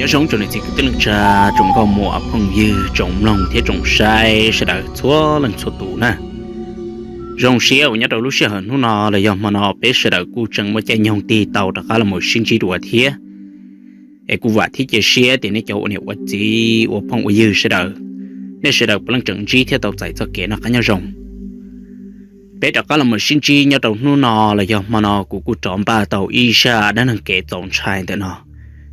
Nyob zoo tsoom niam txiv kwv tij neej tsa, tsoom nkauj muam phooj ywg, tsoom mloog thiab tsoom saib sawv daws txhua leej txhua tus na. Zoo siab uas nyob rau lub sij hawm hnub no los yog hmo no peb sawv daws kuj tseem muaj caij nyoog tig tau rov qab los mus sib ntsib dua thiab. Es kuj vam thiab cia siab tias nej cov ua niam ua txiv ua phooj ua ywg sawv daws, nej sawv daws puav leej tseem ntsib thiab tau txais txoj kev noj qab nyob zoo. Peb rov qab los mus sib ntsib nyob rau hnub no los yog hmo no kuv kuj rov npaj tau ib zaj dab neeg kev txaus ntshai ntawm no,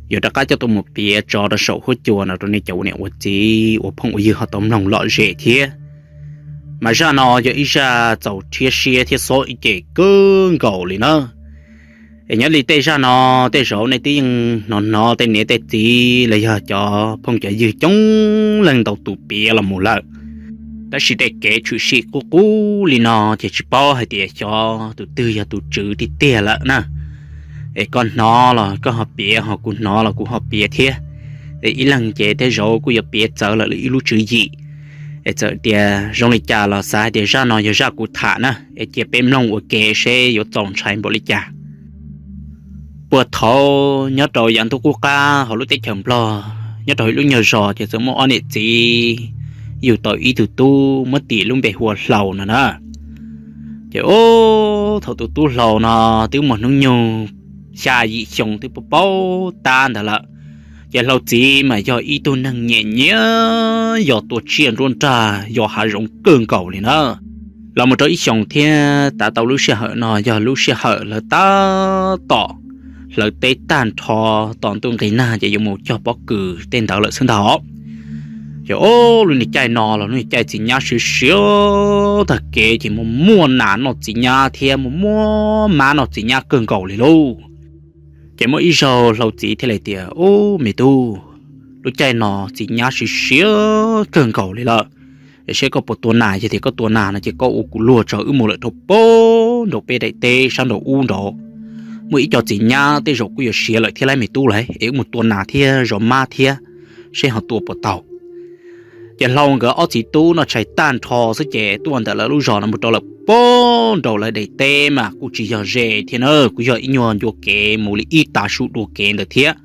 yuav rov qab coj tuaj mus piav tso rau saum huab cua no rau nej cov ua niam ua txiv ua phooj ua ywg ho tau mloog lom zem thiab. Mas zaj no yog ib zaj txaus rhiab siab thiab xob ib ce kawg nkaus li na. Es nyob li tej zaj no, tej zaum nej twb yeej hnov hnov tej niam tej txiv los yog cov phooj cov ywg coob leej ntau tus piav los mus lawm. Tab sis tej kev tshwm sim qub qub li no ces tsis paub hais tias xyov tus twg yog tus tswv tiag tiag lawm na. Es koj hnov los koj ho piav, ho kuv hnov los kuv ho piav thiab. Es ib leeg ces tej zaum kuj yuav piav txawv lawm ib lub tswv yim. Es txawm tias zoo li cas los xav hais tias zaj no yog zaj kuv tham na, es cia peb mloog ua ke seb yuav txaus ntshai npaum li cas. Puag thaum nyob rau yav ntuj qub qab hauv lub teb chaws Nplog, nyob rau ib lub nyuag zos ces txawm muaj ob niam txiv yug tau ib tug tub muab tis lub npe hu ua Hlau no na. Ces ub, thaum tus tub Hlau no twb muaj hnub nyoog xya yim xyoo twb paub paub tab ntawd lawm. Ces Hlau txiv mas yog ib tug neeg nyiam nyiam yos tua tsiaj nruab nrag, yos hav zoov kawg nkaus li na. Los mus rau ib xyoos thiab tav tau lub sij hawm no yog lub sij hawm lawv tab tom hlawv teb tag nrho, tom ntuj nqis nag ces yuav mus cog pob kws tej ntawd lawm xwb ntag. Ces ub, lub niag caij no los lub niag caij txiv nyab siav siav tag kev ces muaj muaj nas noj txiv nyab thiab muaj muaj mab noj txiv nyab kawg nkaus li lauj. Ces muaj ib zaug Hlau txiv thiaj li tias, Ub me tub, lub caij no txiv nyab siav siav kawg nkaus li lawm, es seb koj puas tua nas, yog tias koj tua nas no ces koj ua kuv luag tso wb mus lawm rau pem nraum peb daim teb sab nraum ub nraud. Muaj ib co txiv nyab tej zaum kuj yuav siav lawm thiab lauj me tub lauj, es wb mus tua nas thiab zov mab thiab, seb ho tua puas tau. Ces Hlau nkawd ob txiv tub noj tshais tag nrho xwb ces tuaj ntawm lawv lub zos no mus rau lawm pem nraum lawv daim teb mas kuj tsis yog ze thiab na, kuj yog ib nyuag ncua kev mus li ib tav su dua kev ntawd thiab.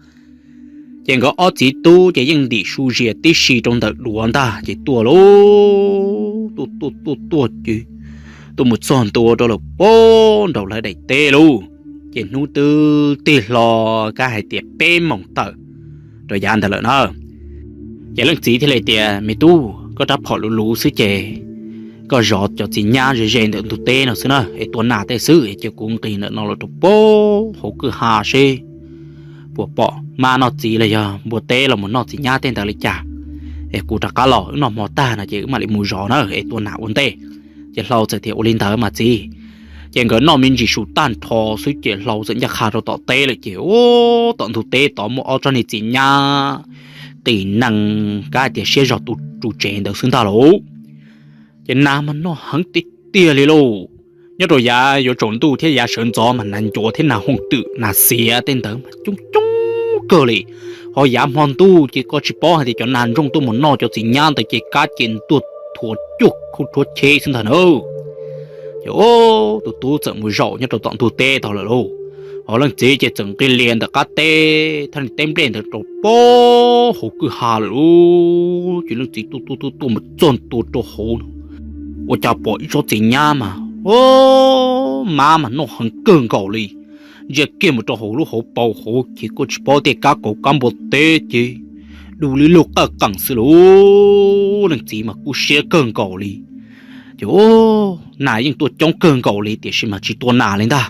Ces nkawd ob txiv tub ces yeej ntim su zias tib si rau ntawm duav ntag ces tuaj lauj, tuaj tuaj tuaj tuaj ces tuaj mus txog ntua rau lawm pem nraum lawv daim teb lauj. Ces hnub twb tig hlo, kab hais tias peb moos tawm rau yav ntawd lawm na. Ces leej txiv thiaj li tias, Me tub, koj rab phom luv luv xwb ces koj zov cov txiv nyab ze ze ntawm ntug teb no xwb na, es tua nas tej xwb, es cia kuv nqis ntawm no los rau pem hauv kwj ha seb puas pom mab noj txiv los yog npua teb los mus noj txiv nyab tej ntawd li cas. Es kuv rov qab los wb noj hmo tag no ces wb mam li mus zov na, es tua nas ua ntej. Ces Hlau txawm tias, Ua li ntawd mas txiv. Ces nkawd noj me ntsis su tag nrho xwb ces Hlau txawm ncaj qha rau tom teb lawm ces ub, tom ntug teb tod muaj ob tsob niag txiv nyab qis nees, kab hais tias siab zog tu tsev ntawd xwb ntag lauj. Ces nas mas noj heev tiag tiag li lauj. Nyob rau yav yuav tsaus ntuj thiab yav sawv ntxov mas nas ncuav thiab nas hooj twm nas xiav tej ntawd mas coob coob kawg li. Ho yav hmo ntuj ces koj tsis paub hais tias cov nas ntsooj tuaj mus noj cov txiv nyab ntawd ces kab ces tuaj thuav cuag khaub rhuab cheb xwb ntag na. Ces ub, tus tub txawm mus zaum nyob rau tom ntug teb tod lawm lauj. Ho leej txiv ces txawm nqis lias ntawm qab teb thaj niag teb nplej ntawd rau pem hauv kwj ha lawm lauj. Ces leej txiv tuaj tuaj tuaj tuaj mus txog ntua rau hauv, ua cas pom ib tsob txiv nyab mas, o, mab mas noj heev kawg nkaus li. Ntsia kiag mus rau hauv lub hauv paus hauv ces koj tsis paub tej kab kauv kab npua teb ces du li luj qawj qeem xwb lauj. Leej txiv mas kub siab kawg nkaus li. Ces ub, nas yeej tuaj coob kawg nkaus li tiam sis mas tsis tua nas li ntag.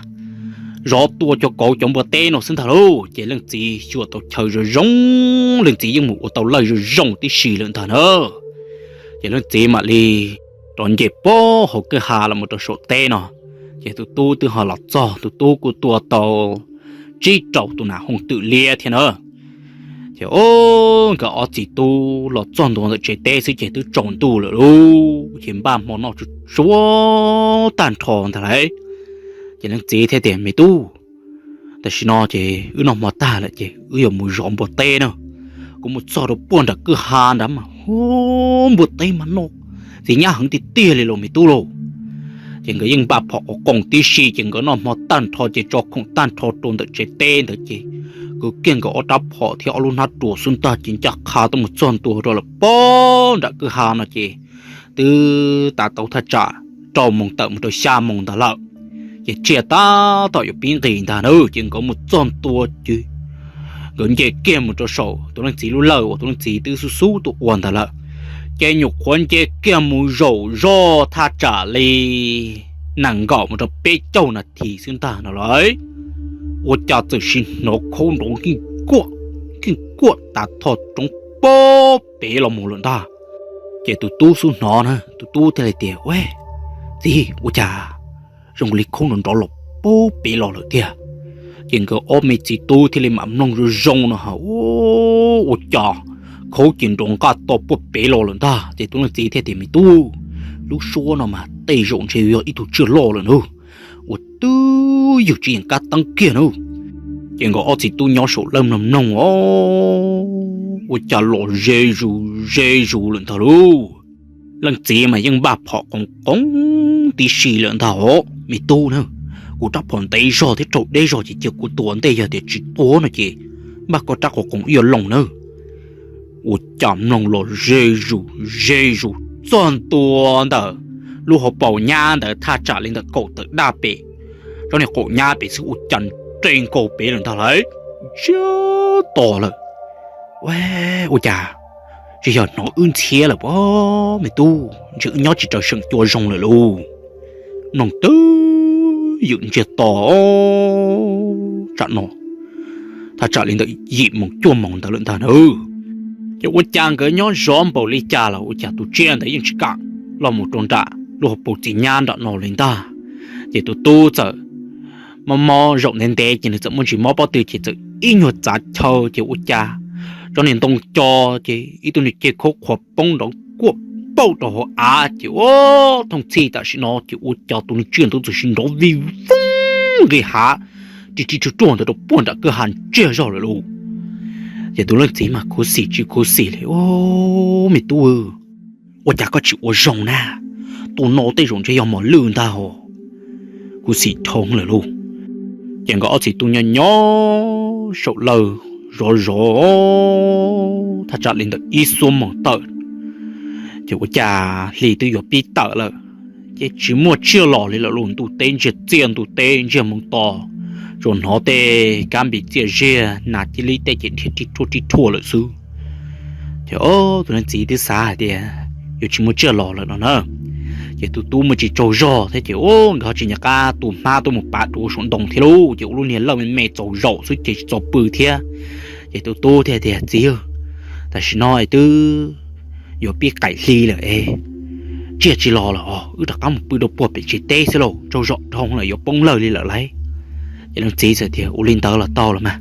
Zov tua cov kauv cov npua teb no xwb ntag lauj. Ces leej txiv xyuam tau chaw zoo zoo, leej txiv yeej mus ua tau lawj zoo zoo tib si lawm ntag na. Ces leej txiv mam li rov nce pem hauv kwj ha los mus rau saum teb no. Ces tus tub twb ho los txog, tus tub kuj tua tau tsib rau tus nas hooj twm liab thiab na. Ces o, nkawd ob txiv tub los txog ntua ntawm tsev teb xwb ces twb tsaus ntuj lawm lauj. Ces npaj hmo noj tsuag tsuag tag nrho ntag lauj. Ces leej txiv thiaj tias, Me tub, tam sim no ces wb noj hmo tag lawm ces wb yuav mus zov npua teb na. Kuv mus txog rau puag nram kwj ha nrad mas, o, npua teb mas noj txiv nyab heev tiag tiag li lauj me tub lauj. Ces nkawd yeej npaj phom ua qoos tib si ces nkawd noj hmo tag nrho ces tso khoom tag nrho rau ntawm tsev teb ntawd ces kwv kiag nkawd ob rab phom thiab ob lub hnab ruas xwb ntag ces ncaj qha tuaj mus txog ntua rau lawm pob nram kwj ha no ces twb tav tau thaj tsam rau moos tawm mus rau xya moos ntag lawm. Ces tsiaj tab tom yuav pib nqis ntag na ces nkawd mus txog ntua ces nkawd nce kiag mus rau saum tus leej txiv lub lawj uas tus leej txiv twb xub xub tuaj ua ntawd lawm. Ces nyuam qhuav nce kiag mus zaum zog thaj tsam li nees nkaum mus rau peb caug nas this xwb ntag no lawm, ua cas txawm sim hnov khaub nrov nkeej kuaj tav tho roob pob pem los mus lawm ntag. Ces tus tub xub hnov na tus tub thiaj li tias, Ua, txiv, ua cas zoo li khaub nrov nrov los pob pem los lawm tiag? Ces nkawd ob me txiv tub thiaj li mam mloog zoo zoo no ha, ua cas khaub ces nrov nqaj to puag pem los lawm ntag. Ces tus leej txiv thiaj tias, Me tub, lub suab no mas tej zaum ntshe yog ib tug tsiaj loj lawm nawb, ua twb ywm tsis yeem kab teeb kiag nawb. Ces nkawd ob txiv tub nyob saum lawj mloog mloog os, ua cas los ze zus ze zus lawm ntag lauj. Leej txiv mas yeej npaj phom qoov qoov tib si lawm ntag os, Me tub na, kuv rab phom ntev zog thiab raug deb zog ces cia kuv tua ntej, yog tias tsis tua no ces npaj koj rab qhov qoov ib yam loo nawb. Ua cas mloog los ze zus ze zus txog ntua ntawm lub hauv paus nyab ntawd thaj tsam li ntawm kaum tawm daj pem, tsob niag qaum nyab pem xwb ua cas nres nkaus pem lawm ntag lauj, ntsiag to lawm. Ua, ua cas tsis yog hnov wb ntxhiab lawm pob me tub, ntshe wb nyob tsis raws seem cua zoo lawm lauj. Mloog twb ywm ntsiag to tsam no thaj tsam li ntawm yim moos cuaj moos ntawd lawm ntag na. Ces ua cas nkawd nyob zov npaum li cas los ua cas tus tsiaj ntawd yeej tsis kam los mus rau nram lub hauv paus txiv nyab nram no li ntag. Ces tus tub txawm mob mob zaum ntev ntev ces nws txawm muaj ntsis mob pob tw ces txawm ib nyuag txav chaw ces ua cas tsob niag ntoo co ces ib tug niag ceg khaub qhuav poob nrov kuaj pauj rau hauv av ces ua thooj txhij tam sim no ces ua cas tus niag tsiaj ntawd txawm sim nrov vij voog nqis hav ri ri ruaj ruaj ntawd rau puag nram kwj ha ntsiag zog lawm lauj. Ces tus leej txiv mas khuv xim tsis khuv xim li, Ub, me tub, ua cas koj tsis ua zoo na? Tus no tej zaum ntshe yog mos lwj ntag os. Khuv xim dhau lawm lauj. Ces nkawd ob txiv tub nyob nyob saum lawj zov zov thaj tsam li ntawm ib xuab moos tawm, ces ua cas hli twb yuav pib tawm lawm, ces tsis muaj tsiaj los li lawm lauj. Ntuj teb ntsiag txiaj, ntuj teb ntsiag moos to, tsuas hnov tej kab npis txiaj ziag, nas cia li tej ces dhia ri ruaj ri ruaj lawm xwb. Ces tus leej txiv twb xav hais tias yuav tsis muaj tsiaj los lawm no na. Ces tus tub muaj tsis tsaug zog thiab ces nkawd ho tsis nco qab tu hmab tuaj mus pav dua saum ntoo thiab lauj, ces ua lub niag lawj me me txaus zaum xwb ces tsis txaus pw thiab. Ces tus tub thiaj tias, Txiv, tam sim no es twb yuav pib qaim hli lawm es tsiaj tsis los lawm os, wb rov qab mus pw rau puag pem tsev teb xwb lauj, tsaug zog dhau lawm yuav poob lawj li lawm lauj. Ces leej txiv txawm tias, Ua li ntawd los tau los mas.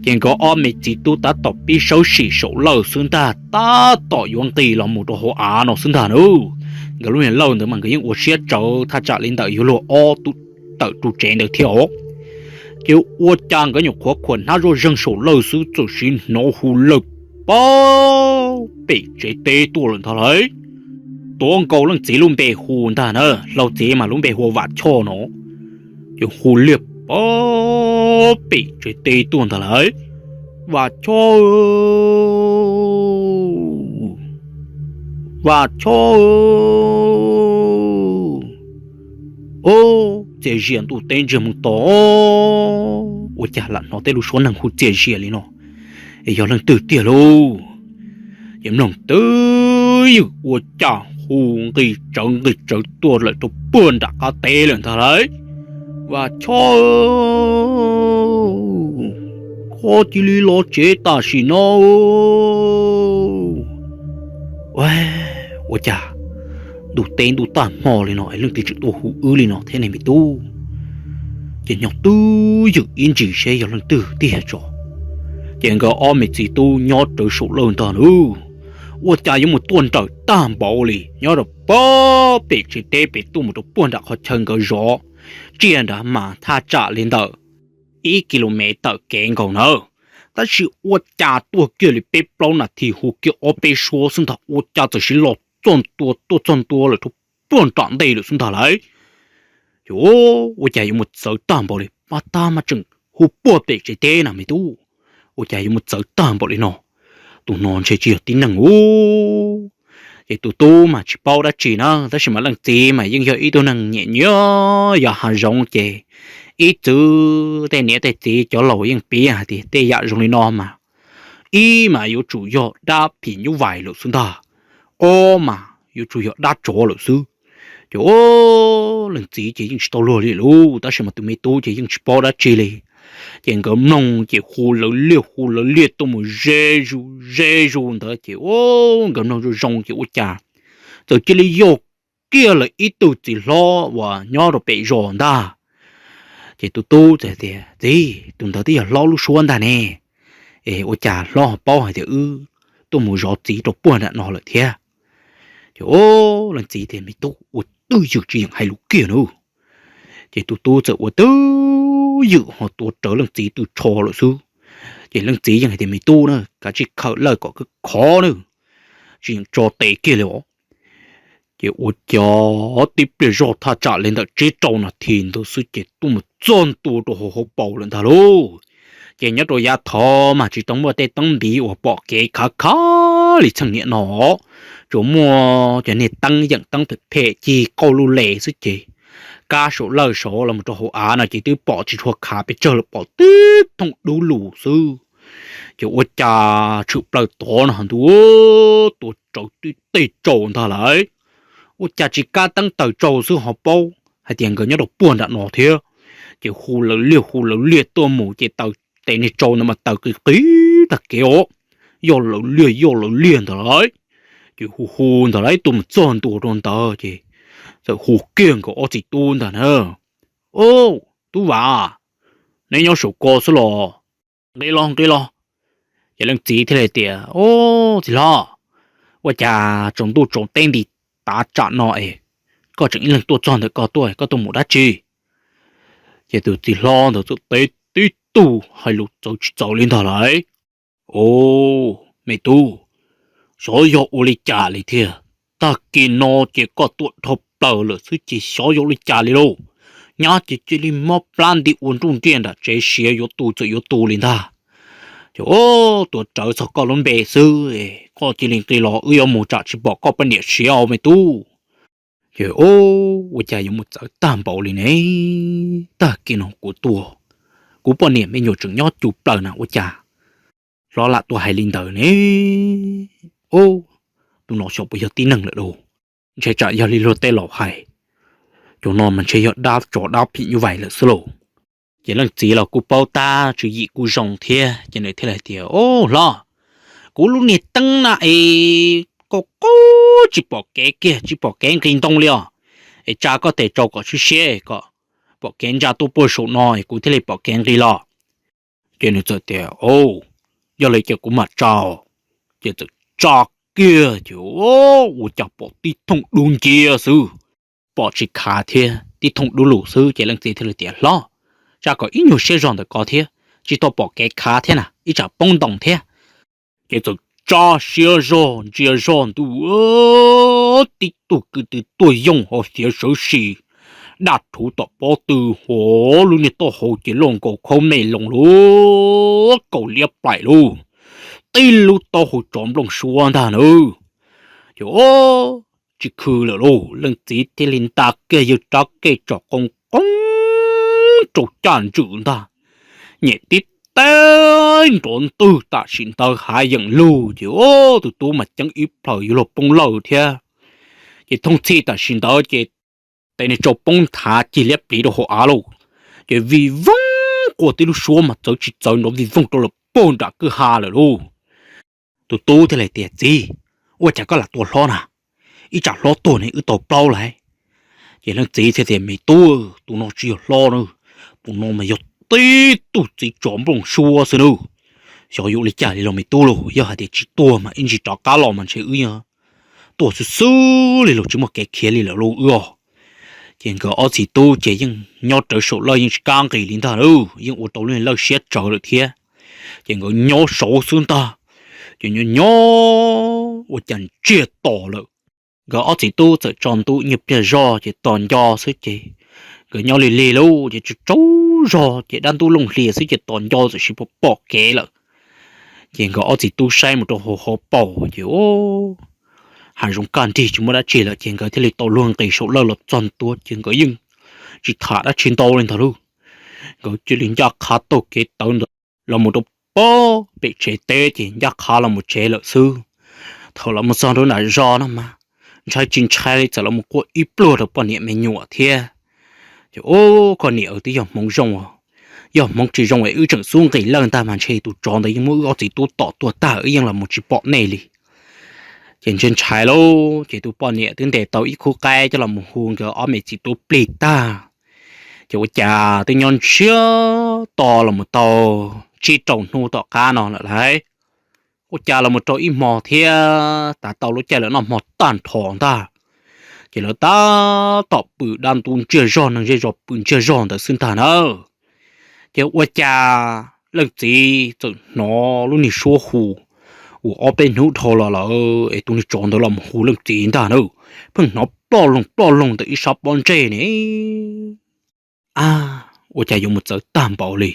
Ces nkawd ob me txiv tub tab tom pib sawb sim saum lawj xwb ntag, tab tom yuav nqis los mus rau hauv av no xwb ntag na. Nkawd lub niag lawj ntawd mas nkawd yeej ua siab tsawv thaj tsam li ntawm yuav luag ob tug tawm ru tsev ntawd thiab os. Ces ua cas nkawd nyuam qhuav khuam hnab zuaj zeeg saum lawj xwb txawm sim hnov hu lawj pob pem tsev teb tuaj lawm ntag lauj. Tuav nkaus leej txiv lub npe hu ntag na, hlau txiv mas lub npe hu ua Vam Choj no. Ces hu liag pob pem tsev teb tuaj ntag lauj, Vam Choj, Vam Choj. Ub, txias zias ntuj teb ntsiag moos to, ua cas lam hnov tej lub suab neeg hu txias zias li no, es yog leej twg tiag lauj? Ces mloog twb ywm ua cas hu nqis tsawv nqis tsawv tuaj lawm rau puag nram qab teb lawm ntag lauj, Vam Choj, koj cia li los tsev tam sim no. Ua cas ntuj teb ntuj tag hmo li no es leej twg tseem tuaj hu wb li no thiab ne me tub? Ces nyob twb ywm ib ntsis seb yog leej twg tiag tso. Ces nkawd ob me txiv tub nyob rawv saum lawj ntag lauj, ua cas yuav mus tuaj nrawm tag npaum li, nyob rau pob pem tsev teb pem tuaj mus rau puag nram qhov chaw nkawd zov tsiaj nrad mas thaj tsam li ntawm ib ki lu mev tawm kev nkaus nawb. Tab sis ua cas tuaj kiag li peb plaub nas this hu kiag ob peb suab xwb ntag ua cas txawm sim los txog ntua tuaj txog ntua lawm rau puag nram ntej lawm xwb ntag lauj. Ces ua cas yuav mus txawv tag npaum li, pab tab mas tseem hu puag pem tsev teb na me tub. Ua cas yuav mus txawv tag npaum li no? Tus no ntshe tsis yog tib neeg ub. Ces tus tub mas tsis paub dab tsi na, tab sis mas leej txiv mas yeej yog ib tug neeg nyiam nyiam yos hav zoov ces ib txwm tej niam tej txiv cov laus yeej piav hais tias tej yam zoo li no mas ib mas yuav tsum yog dab phim nyuj vais lawm xwb ntag, ob mas yuav tsum yog dab tsov lawm xwb. Ces leej txiv ces yeej tsis tau luag li lawm, tab sis mas tus me tub ces yeej tsis paub dab tsi li. Ces nkawd mloog ces hu lawv liaj hu lawv liaj tuaj mus ze zus ze zus ntawd ces nkawd mloog zoo zoo ces ua cas txawm cia li yog kiag lawv ib tug txiv hlob uas nyob rau pem zos ntag. Ces tus tub txawm tias, Txiv, tus ntawd twb yog hlob lub suab ntag ne. Es ua cas hlob ho paub hais tias wb tuaj mus zov txiv rau puag nram no lawm thiab? Ces leej txiv tias, Me tub, ua twj ywm tsis yeem hais lus kiag na. Ces tus tub txawm ua twj ywm ho tuav rawv leej txiv tw tsho lawm xwb. Ces leej txiv yeej hais tias, Me tub na, kav tsij khawm lawj kom khov na, tsis yeem tso tes kiag li os. Ces ua cas tib pliag zog thaj tsam li ntawm tsib rau nas this ntawd xwb ces tuaj mus txog ntua rau hauv hauv paus lawm ntag lauj. Ces nyob rau yav thaud mas tsis tau muaj tej teeb npiv uas pom kev khav khav li txheej niam no, tsuas muaj cov niag teeb yeem teeb phem phem cig qauj luj le xwb ces kab saum lawj saud los mus rau hauv av no ces twb pom tsis tshua khav pes tsawg lawm, pom tib thooj dub lug xwb. Ces ua cas tshwm plaws tod no ntu tuav rawv tib teg tsaus ntag lauj. Ua cas tsis kab teeb taws tsaus xwb ho paub hais tias nkawd nyob rau puag nram no thiab. Ces hu lawv liaj hu lawv liaj tuaj mus ces taws tes niag tsaus ntawd mas taws qis qis tag kev os, yoj lawv liaj yoj lawv liaj ntawd lauj. Ces hu hu ntawd lauj, tuaj mus txog ntua rau ntawd ces txawm hu kiag nkawd ob txiv tub ntag na, Au, tub Vam, neb nyob saum ko xwb los? Nqis los nqis los. Ces leej txiv thiaj li tias, Au, txiv hlob, ua cas tsaus ntuj tsaus teb nti tav tsam no es koj tseem ib leeg tuaj txog ntawm ko tuaj, koj tuaj mus dab tsi? Ces tus txiv hlob ntawd txawm teb tib tug hais lus txawv tsis txawv li ntag lauj, Au, me tub, xyov yog ua li cas li thiab, tag kis no ces koj tuaj dhau plaws lawm xwb ces xyov yog ua li cas li lauj. Nyab ces cia li mob plab nti ua nruj nriaj nram tsev siav yuav tu txawm yuav tu li ntag. Ces, Au, tuav rawv txog koj lub npe xwb, koj cia li nqis los, wb yuav mus tsam tsis pom koj poj niam siav os me tub. Ces, Au, ua cas yuav mus txawv tag npaum li ne? Tag kis no kuv tuaj, kuv poj niam me nyuam tseem nyob cuj plaws na, ua cas hlob lam tuaj hais li ntawd ne? Au, tus no xyov puas yog tib neeg lawm lauj? Ntshe tsam yog li luag tej laus hais, cov no mas ntshe yog dab tsov dab phim nyuj vais lawm xwb lauj. Ces leej txiv los kuj paub tab tswv yim kuj zoo thiab ces nws thiaj li tias, Au hlob, kuv lub niag teeb na es qub qub tsis pom kev kiag, tsis pom kev nqis ntoo li os. Es tsa koj tes tsau kom siab siab kom pom kev ntsa tuaj puag saum no es kuv thiaj li pom kev nqis los. Ces nws txawm tias, Au, yog li ces kuv mam tsa. Ces txawm tsa kiag ces ua cas pom tib thooj dub nciab xwb, pom tsis khav thiab, tib thooj dub lug xwb. Ces leej txiv thiaj li tias, Hlob, tsa kom ib nyuag siab zog ntawm ko thiab, tsis tau pom kev khav thiab na, ib tsam poob ntoo thiab. Ces txawm tsa siab zog ntsia zog ntua, tib tug kwv tw tuaj yooj hauv xiav sawv si, daj rhuv tom pob tw, hov lub niag taub hau ces loj nkaus khaub mej loo lub kaus liab plaim lub, tib lub taub hau tsov nplooj suab ntag na. Ces tsis khw lawm lauj, leej txiv thiaj li nta kiag yawg rab kej tsom qoo qoob rau caj ntswm ntag, nyem tib teb nrov ntwg tam sim ntawd hav yeem lug ces tus tub mas ceeb ib plhaws yuav luag poob lawj thiab. Ces thooj txhij tam sim ntawd ces tes niag tsau poob nthav cig liab pliv rau hauv av lauj, ces vij voog quaj tib lub suab mas txawv tsis txawv nrov vij voog rau lawm puag nram kwj ha lawm lauj. Tus tub thiaj li tias, Txiv, ua cas koj lam tua hlob na? Ib tsam hlob tuag ne wb tau plaub lawm. Ces leej txiv thiaj tias, Me tub, tus no tsis yog hlob na, tus no mas yog tib tug txiv tsov nplooj suab xwb nawb. Xyov yuav ua li cas li los me tub lauj, yog hais tias tsis tuag mas ib ntsis rov qab los mas ntshe wb tuaj xwb xwb li los tsis muaj kev khiav li lawm lauj wb os. Ces nkawd ob txiv tub ces yeej nyob rawv saum lawj yeej tsis kam nqis li ntag lauj, yeej ua rau lub lawj siab tsawv lawm thiab. Ces nkawd nyob saud xwb ntag, ces nyob nyob ua cas ntsiag to lawm. Nkawd ob txiv tub txawm tso ntuj nyiag pliag zog ces tos nco xwb ces nkawd nyob lig lig lauj ces tsaug zog ces dab ntub looj hlias xwb ces tos nco txawm sis pom kev lawm. Ces nkawd ob txiv tub saib mus rau hauv hauv paus ces ua hav zoov kaj nrig tsis muaj dab tsi lawm ces nkawd thiaj li tau luag nqis saum lawj los txog ntua ces nkawd yeej tsis tham dab tsi ntau li ntag lauj. Nkawd cia li ncaj qha taug kev tawv ntawd los mus rau pem tsev teb ces ncaj qha los mus tsev lawm xwb. Thaum los mus txog rau nram zos no mas ntshai tsis ntshai li txawm los mus quaj ib pluag rau poj niam me nyuam thiab. Ces ua koj niam, twb yog hmoov zoo, yog hmoov tsis zoo es wb tseem xub nqis lawj ntag mas ntshe tus tsov ntawd yeej muab wb ob txiv tub tom tuag tag wb yeej los mus tsis pom nej li. Ces ntshai ntshai lauj ces tus poj niam twb ntes tau ib khub qaib coj los mus hu nkawd ob me txiv tub plig tag. Ces ua cas twb nyob ntsiag to los mus tau tsib rau hnub tom qab no lawm lauj. Ua cas los mus rau ib hmo thiab tas tau lub caij lawv noj hmo tag nrho ntag. Ces lawv tab tom pw dab ntub ntsiag zog, neeg zej zos pw ntsiag zog ntawd xwb ntag na. Ces ua cas leej txiv txawm hnov lub niag suab hu uas ob peb hnub dhau los lawm es tus niag tsov ntawd los mus hu leej txiv ntag na. Pheej hnov ploj loog ploj loog ntawm ib sab pob ntseg ne. A, ua cas yuav mus txawv tag npaum li,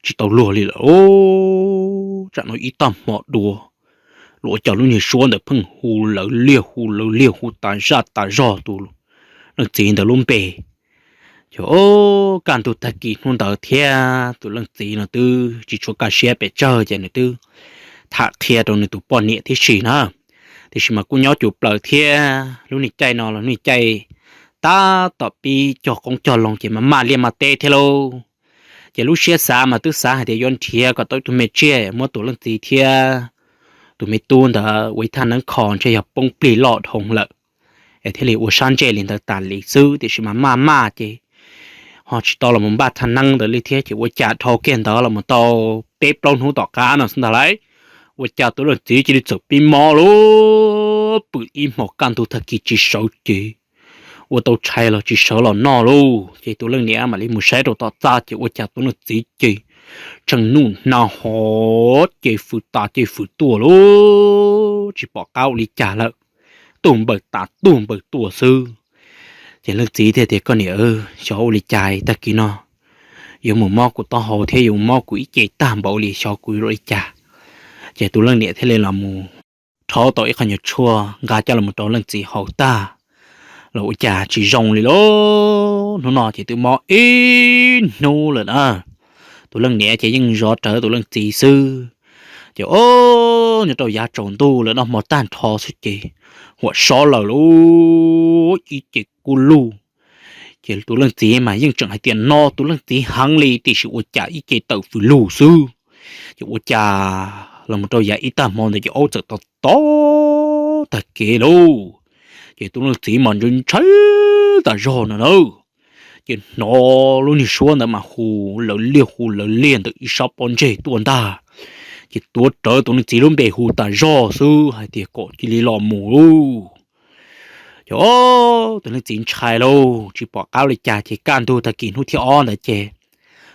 tsis tau luag li lawm. Tsam no ib tag hmo dua los ua cas lub niag suab ntawd pheej hu lawv liag hu lawv liag hu tas zaj tas zog tus leej txiv ntawd lub npe. Ces kaj ntug tag kis hnub ntawd thiab tus leej txiv no twb tsis tshua kaj siab pes tsawg ces nws twb tham qhia rau nws tus poj niam tib si na. Tiam sis mas kuj nyob cuv plaws thiab lub niag caij no los niag caij tab tom pib cog qoob cog loo ces mas maj liaj maj teb thiab lauj. Ces lub siab xav mas twb xav hais tias yuav nrhiav kom tau ib tug me tsiaj muab tus leej txiv thiab tus me tub ntawd ua ib thaj neeb kho ntshe yog poob plig loj dhau lawm es thiaj li ua sab ntsej li ntawd tas li xwb. Tiam sis mas maj maj ces ho tsis tau los mus npaj thaj neeb ntawd li thiab ces ua cas dhau kiag ntawd los mus tau peb plaub hnub tom qab no xwb ntag lauj, ua cas tus leej txiv cia li txawm pib mob lauj. Pw ib hmos kaj ntug tag kis tsis sawv ces ua tau tshais los tsis sawv los noj lauj. Ces tus leej niam mam li mus saib rau tom txaj ces ua cas tus leej txiv ces tshee nuj hnav hov ces fwv tas ces fwv tuaj lauj, tsis pom qab ua li cas lawm, tuag npawg tas tuag npawg tuaj xwb. Ces leej txiv thiaj tias, Koj niam, xyov ua li cas tag kis no yuav mus mob kuv taub hau thiab yuav mus mob kuv ib ce tag npaum li, xyov kuv yuav ua li cas. Ces tus leej niam thiaj li los mus rhaub tau ib qho nyuag tshuaj nqa coj los rau leej txiv haus tag los ua cas tsis zoo li lauj. Hnub no ces twb mob ib hnub lawm na. Tus leej niam ces yeej zov rawv tus leej txiv xwb. Ces o, nyob rau yav tsaus ntuj lawv noj hmo tag nrho xwb ces huam sob lawm lauj, ib ce kub lug. Ces tus leej txiv mas yeej tseem hais tias no tus leej txiv heev li tiam sis ua cas ib ce tawm fws lug xwb. Ces ua cas los mus rau yav ib tag hmo ntawd ces aub txawm to to tag kev lauj. Ces tus leej txiv mas ntshai ntshai tas zog no na. Ces hnov lub niag suab ntawd mas hu lawv liag hu lawv liag ntawm ib sab pob ntseg tuaj ntag. Ces tuav rawv tus leej txiv lub npe hu tas zog xwb hais tias kom cia li los mus lauj. Ces o, tus leej txiv ntshai lauj, tsis pom qab li cas ces kaj ntug tag kis hnub thib ob ntawd ces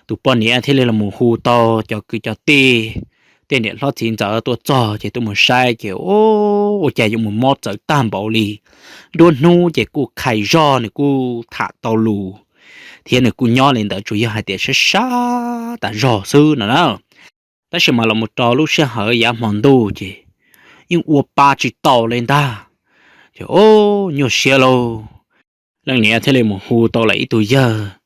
tus poj niam thiaj li los mus hu tau cov kwv cov tij, tej niam hlob txiv ntxawm tuaj txog ces tuaj mus saib ces ua cas yuav mus mob txawv tag npaum li. Nruab hnub ces kuj khais zog, nws kuj tham tau lus thiab nws kuj nyob li ntawd, tsuas yog hais tias sab sab tas zog xwb no na. Tab sis mas los mus rau lub sij hawm yav hmo ntuj ces yeej ua pa tsis tau li ntag. Ces o, nyuaj siab lauj, leej niam thiaj li mus hu tau lawm ib tug yawg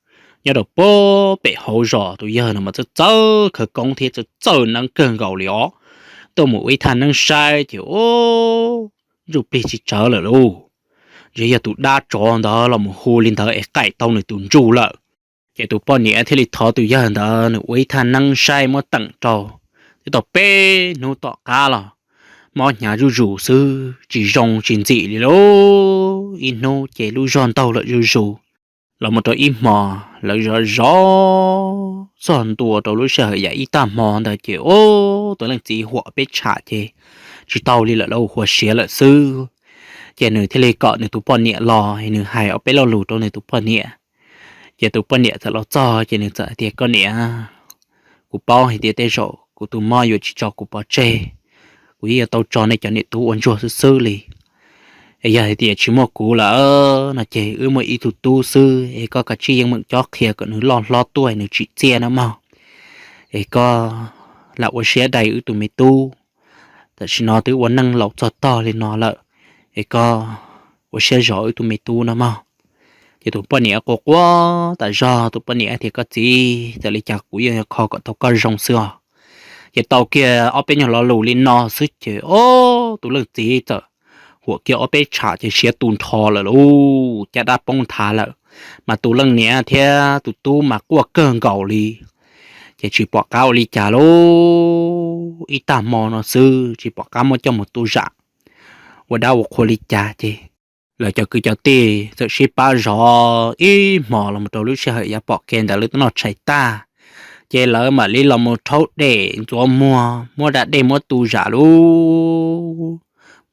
nyob rau pem hauv zos. Tus yawg no mas txawj txawj khawv koob thiab txawj txawj neeb kawg nkaus li os. Tuaj mus ua ib thaj neeb saib ces o, ntsuj plig tsis tsawv lawm lauj. Ntshe yog tus dab tsov ntawd los mus hu li ntawd es qaim tau nws tus ntsuj lawm. Ces tus poj niam thiaj li thov tus yawg ntawd nws ua ib thaj neeb saib muab teem rau. Twb tau peb hnub tom qab los mob hnyav zuj zus xwb, tsis zoo tsis ntxim li lauj. Ib hnub ces lub zog ntaug lawm zuj zus. Los mus rau ib hmo, lawv zov zov txog ntua rau lub sij hawm yav ib tag hmo ntawd ces o, tus leej txiv huam peb tsham ces tsis tau li lawm lauj, huam siav lawm xwb. Ces nws thiaj li kom nws tus poj niam los, nws hais ob peb lo lus rau nws tus poj niam. Ces tus poj niam txawm los txog ces nws txawm hais tias, Koj niam, kuv paub hais tias tej zaum kuv tus mob yuav tsis tso kuv pov tseg, kuv yeej yuav tau tso nej cov niam tub ua ntsuag xwb xwb li. Es yog hais tias tsis muaj kuv lawm no ces wb muaj ib tug tub xwb, es koj kav tsij yeej meem cob qhia kom nws loj hlob tuaj nws tsim txiaj na mog. Es koj lam ua siab dai wb tus me tub. Tam sim no twb ua neej laus txog tog li no lawm, es koj ua siab zov wb tus me tub no mog. Ces tus poj niam quaj quaj tas zog, tus poj niam tias, Koj txiv, txawm li cas kuv yeej yuav kho kom tau koj zoo xwb os. Ces tau kiag ob peb nyuag lo lus li no xwb ces ob tus leej txiv txawm huam kiag ob peb tsham ces siav tu nrho lawm lauj, caj dab poob nthav lawm. Mas tus leej niam thiab tus tub mas quaj kawg nkaus li, ces tsis pom qab ua li cas lauj. Ib tag hmo no xwb tsis pom qab muab coj mus tu zam ua dab ua qhua li cas ces lawv cov kwv cov tij txawm sib pab zov ib hmos los mus rau lub sij hawm yav pom kev ntawd lawv twb noj tshais tag, ces lawv mam li los mus rhaub dej ntxuav muag muab da dej muab tu zam lauj,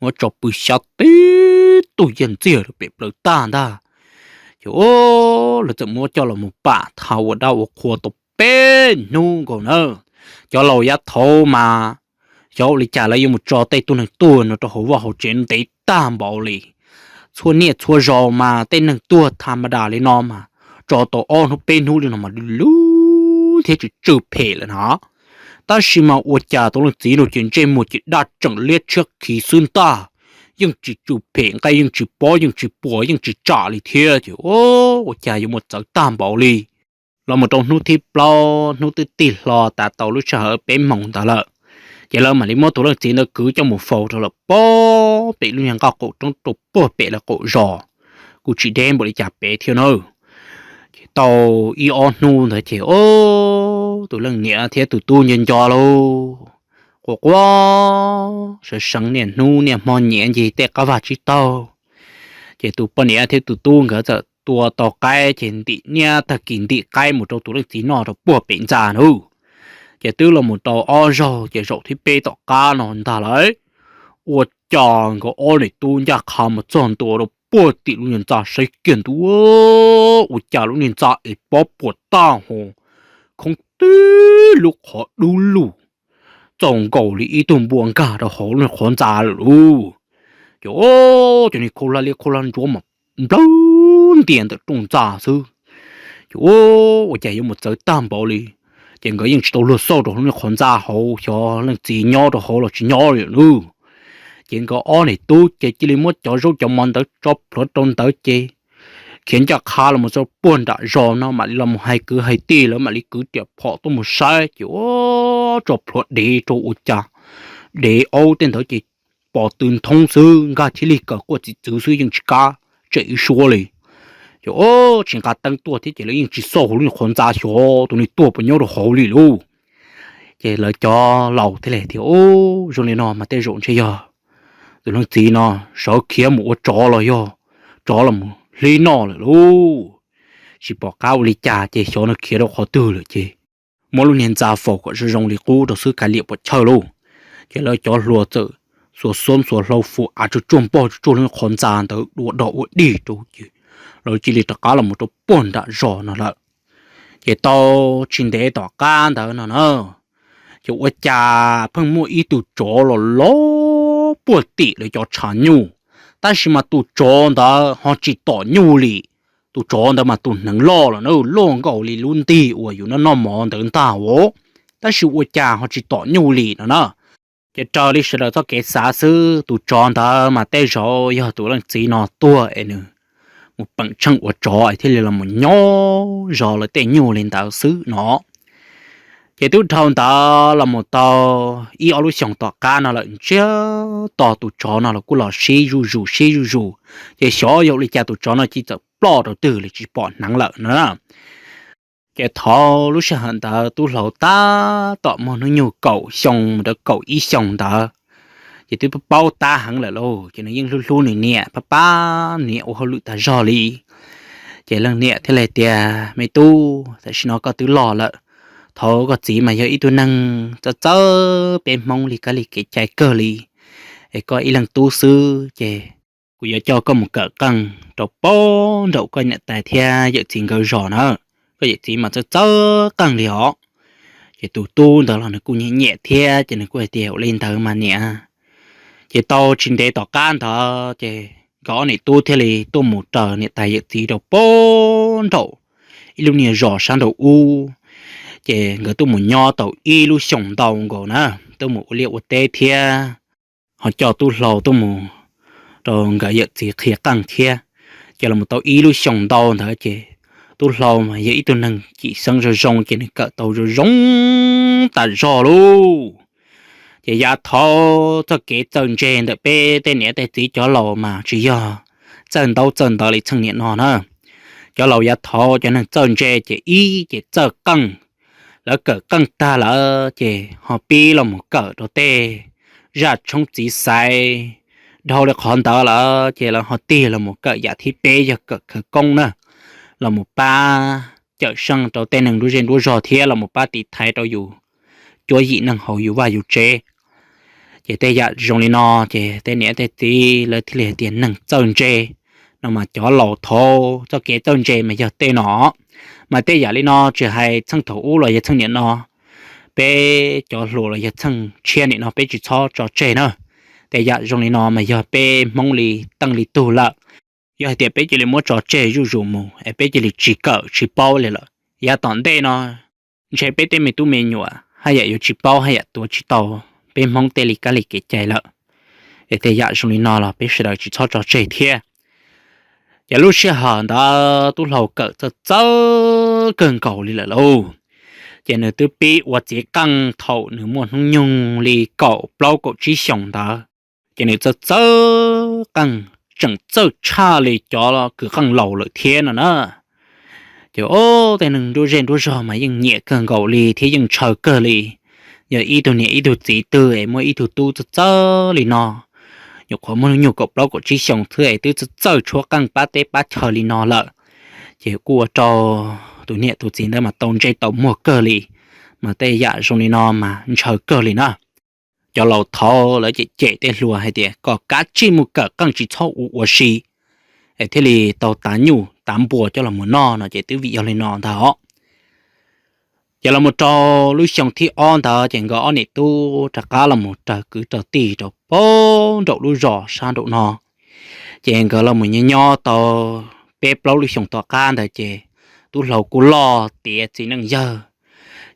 muab tso pw xyob tib tug yaj ntxiag rau pem plawv tag ntag. Ces lawv txawm muab coj los mus pam tha ua dab ua qhua tau peb hnub nkaus na. Cov laus yav thaud mas xyov ua li cas lawv yuav mus tso tej tug neeg tuag no rau hauv vaj hauv tsev ntev tag npaum li. Txhua niaj txhua zaus mas tej neeg tuag tha ma das li no mas tso tau ob hnub peb hnub li no mas lub lub thiab tsis tsw phem lawm na. Tab sis mas ua cas tus leej txiv no ces ntsej muag ces daj tseem liab tshiab khiv xwb ntag, yeej tsis tsw phem, nqaij yeej tsis pob yeej tsis puas yeej tsis tsam li thiab ces ua cas yuav muaj txawv tag npaum li. Los mus rau hnub thib plaub hnub twb tig hlo tas tau lub sij hawm peb moos ntawd lawm, ces lawv mam li muab tus leej txiv ntawd kwv coj mus faus rau lawm pem lub niag nqaj qaum roob rau puag pem lawv qaum zos, kuj tsis deb npaum li cas pem thiab na. Ces tau ib ob hnub ntawd ces tus leej niam thiab tus tub nco nco lauj, quaj quaj seev seev niaj hnub niaj hmo nyiav ncig tej qab vaj tsib taug. Ces tus poj niam thiab tus tub nkawd txawm tua tau qaib ces ntim niab tag kis ntim qaib mus rau tus leej txiv noj rau puag pem ntxa nub. Ces twb los mus rau ob zaug ces zaum thib peb tom qab no ntag lauj, ua cas nkawd ob niam tub ncaj qha mus txog ntua rau puag tim lub niag ntxa saib kiag ntua, ua cas lub niag ntxa es pob puas tag hos, khoob tib lub qhov dub lug, txaus nkaus li ib tug npua nkag rau hauv lub niag qhov ntxa lawm lauj. Ces cov niag khau hlab liab khau hlab ntsuab mas nplawg ntias ntawm rooj ntxa xwb. Ces ua cas yuav mus txawv tag npaum li. Ces nkawd yeej tsis tau luag xauj rau hauv lub niag qhov ntxa hauv xyov leej txiv nyob rau hauv los tsis nyob li lauj. Ces nkawd ob niam tub ces cia li muab cov zaub cov mov ntawd tso plhuav rau ntawd ces khiav ncaj qha los mus txog puag nram zos no mam li los mus hais kwv hais tij lawv mam li kwv riam phom tuaj mus saib ces ua tso plhuav dev rau ua cas dev aub tej ntawd ces pos tw nthoob xwb nkag thiab li kawg quaj txiv txwv xwb yeej tsis kam tsem ib suab li. Ces tsis nqa teeb tuaj thiab ces lawv yeej tsis xauj hauv lub niag qhov ntxa xyov tus niag tuag puas nyob rau hauv li lauj. Ces lawv cov laus thiaj li tias, Ub, zoo li no mas tej zaum ntshe yog tus leej txiv no sawv khiav mus ua tsov los yog tsov los mus hlib noj lawm lauj. Tsis pom qab ua li cas ces xyov no khiav rau qhov twg lawm ces muab lub niag ntxa faus kom zoo zoo li qub rau xwb kav liam puas chawj lauj. Ces lawv cov hluas txawm xuas xuab xuas hlau fum av tsuj tsuag npog tsuj tsuag lub qhov ntxa ntawd dua dog ua dig rau ces lawv cia li rov qab los mus rau puag nram zos no lawm. Ces tau tsis ntev tom qab ntawd no na, ces ua cas pheej muaj ib tug tsov los los puag tim lawv cov tshav nyuj, tab sis mas tus tsov ntawd ho tsis tom nyuj li. Tus tsov ntawd mas tus hneev loj los na, loj nkaus li lub ntig uas yus noj noj mov ntawd ntag os, tab sis ua cas ho tsis tom nyuj li no na. Ces raws li sawv daws txoj kev xav xwb tus tsov ntawd mas tej zaum yog tus leej txiv no tuag es nws mus peem tsheej ua tsov es thiaj li los mus nyob zov lawv tej nyuj li ntawd xwb no. Ces twb dhau ntawd los mus tau ib ob lub xyoos tom qab no lawm ntsiag to tus tsov no los kuj los sib zuj zus sib zuj zus, ces xyov yog ua li cas tus tsov no cia txawm ploj rau twg li tsis pom hneev lawm no. Ces thaum lub sij hawm ntawd tub hlau tab tom muaj hnub nyoog kaum xyoo mus rau kaum ib xyoos ntawd, ces twb paub tab heev lawm lauj, ces nws yeej hlub hlub nws niam pab pab niam ua hauj lwm tas zog li. Ces leej niam thiaj li tias, Me tub, tam sim no koj twb loj lawm, thaum koj txiv mas yog ib tug neeg txawj txawj peb Hmoob li kab li kev cai kawg li, es koj ib leeg tub xwb ces kuv yuav coj koj mus kawm qeej rau puag nraum koj niam tais thiab yawm txiv nkawd zos na, koj yawm txiv mas txawj txawj qeej li os. Ces tus tub ntawd los nws kuj nyiam nyiam thiab ces nws kuj hais tias, Ua li ntawd mas niam. Ces tau tsis ntev tom qab ntawd ces nkawd ob niam tub thiaj li tuaj mus raws niam tais yawm txiv rau puag nraum ib lub niag zos sab nraum ub. Ces nkawd tuaj mus nyob tau ib lub xyoos ntau nkaus na, tuaj mus ua liaj ua teb thiab ho coj tub hlau tuaj mus rau nkawd yawm txiv qhia qeej thiab. Ces los mus tau ib lub xyoos ntau ntawd ces tub hlau mas yog ib tug neeg cim xeeb zoo zoo ces nws kawm tau zoo zoo tas zog lauj. Ces yav thaud txoj kev txawj ntse ntawm peb tej niam tej txiv cov laus mas tsis yog txawj ntaub txawj ntawv li txheej niam no na. Cov laus yav thaud cov neeg txawj ntse ces ib ces txawj qeej, lawv kawm qeej tag lawm ces ho pib los mus kawm rau tej zaj tshoob txiv xaiv dhau li qhov ntawd lawm ces lawv ho tig los mus kawm yam thib peb yog kawm khawv koob na, los mus pab cawm seej rau tej neeg nruab zej nruab zog thiab los mus pab tiv thaiv rau yus cuab yim neej haus yus vaj yus tsev. Ces tej yam zoo li no ces tej niam tej txiv lawv thiaj li hais tias neeg txawj ntse no mas cov laus thaud txoj kev txawj ntse mas yog tej no. Mas tej yam li no tsis hais txheej thaum ub los yog txheej niam no, peb cov hluas los yog txheej tshiab nim no peb tsis txhob tso tseg na. Tej yam zoo li no mas yog peb Hmoob li teej li tug lawm. Yog hais tias peb cia li muab tso tseg zuj zus mus es peb cia li tsis kawm tsis paub li lawm, yav tom ntej no ntshe peb tej me tub me nyuam haj yam yuav tsis paub haj yam tuav tsis tau peb Hmoob tej li kab li kev cai lawm. Es tej yam zoo li no los peb sawv daws tsis txhob tso tseg thiab. Ces lub sij hawm ntawd tub hlau kawm txawj txawj kawg nkaus li lawm lauj. Ces nws twb pib ua txiv qeej thaum nws muaj hnub nyoog li kaum plaub kaum tsib xyoos ntawd. Ces nws txawj txawj qeej, tseem txawj tshaj li cov kws qeej laus lawm thiab no na. Ces ob tej neeg nruab zej nruab zog mas yeej nyiam kawg nkaus li thiab yeej ntshaw kawg li. Yog ib tug niam ib tug txiv twg es muaj ib tug tub txawj txawj li no, nyuam qhuav muaj hnub nyoog kaum plaub kaum tsib xyoos xwb es twb txawj txawj tshuab qeej pab teb pab chaw li no lawm, ces kuj ua rau tus niam tus txiv ntawd mas tau ntsej tau muag kawg li. Mas tej yam zoo li no mas ntshaw kawg li na. Cov laus thaud lawv cem cem tej hluas hais tias kom kav tsij mus kawm qeej tsis txhob ua ua si, es thiaj li tau tav nyuj tav npua coj los mus noj no ces twb vim yog li no ntag os. Ces los mus rau lub xyoo thib ob ntawd ces nkawd ob niam tub rov qab los mus raws kwv raws tij rau pem nraum lub zos sab nraum no. Ces nkawd los mus nyob nyob tau peb plaub lub xyoos tom qab ntawd ces tub hlau kuj loj tiav txiv neej yawg,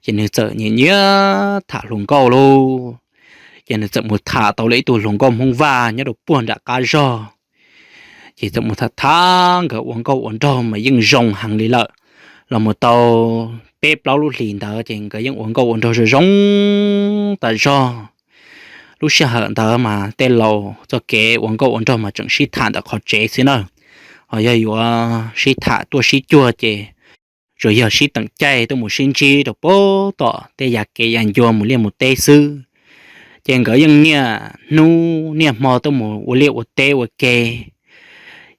ces nws txawm nyiam nyiam tham hluas nkauj lauj. Ces nws txawm mus tham tau lawm ib tug hluas nkauj Hmoob Vaj nyob rau puag nram qab zog. Ces txawm mus tham tham nkawd ua nkauj ua nraug mas yeej zoo heev li lawm. Los mus tau peb plaub lub hlis ntawd ces nkawd yeej ua nkauj ua nraug zoo zoo tas zog. Lub sij hawm ntawd mas tej laus txoj kev ua nkauj ua nraug mas tseem sib tham ntawm qhov tsev xwb na. Ho yog yuav sib tham tuaj sib cuag ces tsuas yog sib teem caij tuaj mus sib ntsib rau pem tom tej yav kev yav ncua mus liaj mus teb xwb. Ces nkawd yeej niaj hnub niaj hmo tuaj mus ua liaj ua teb ua ke.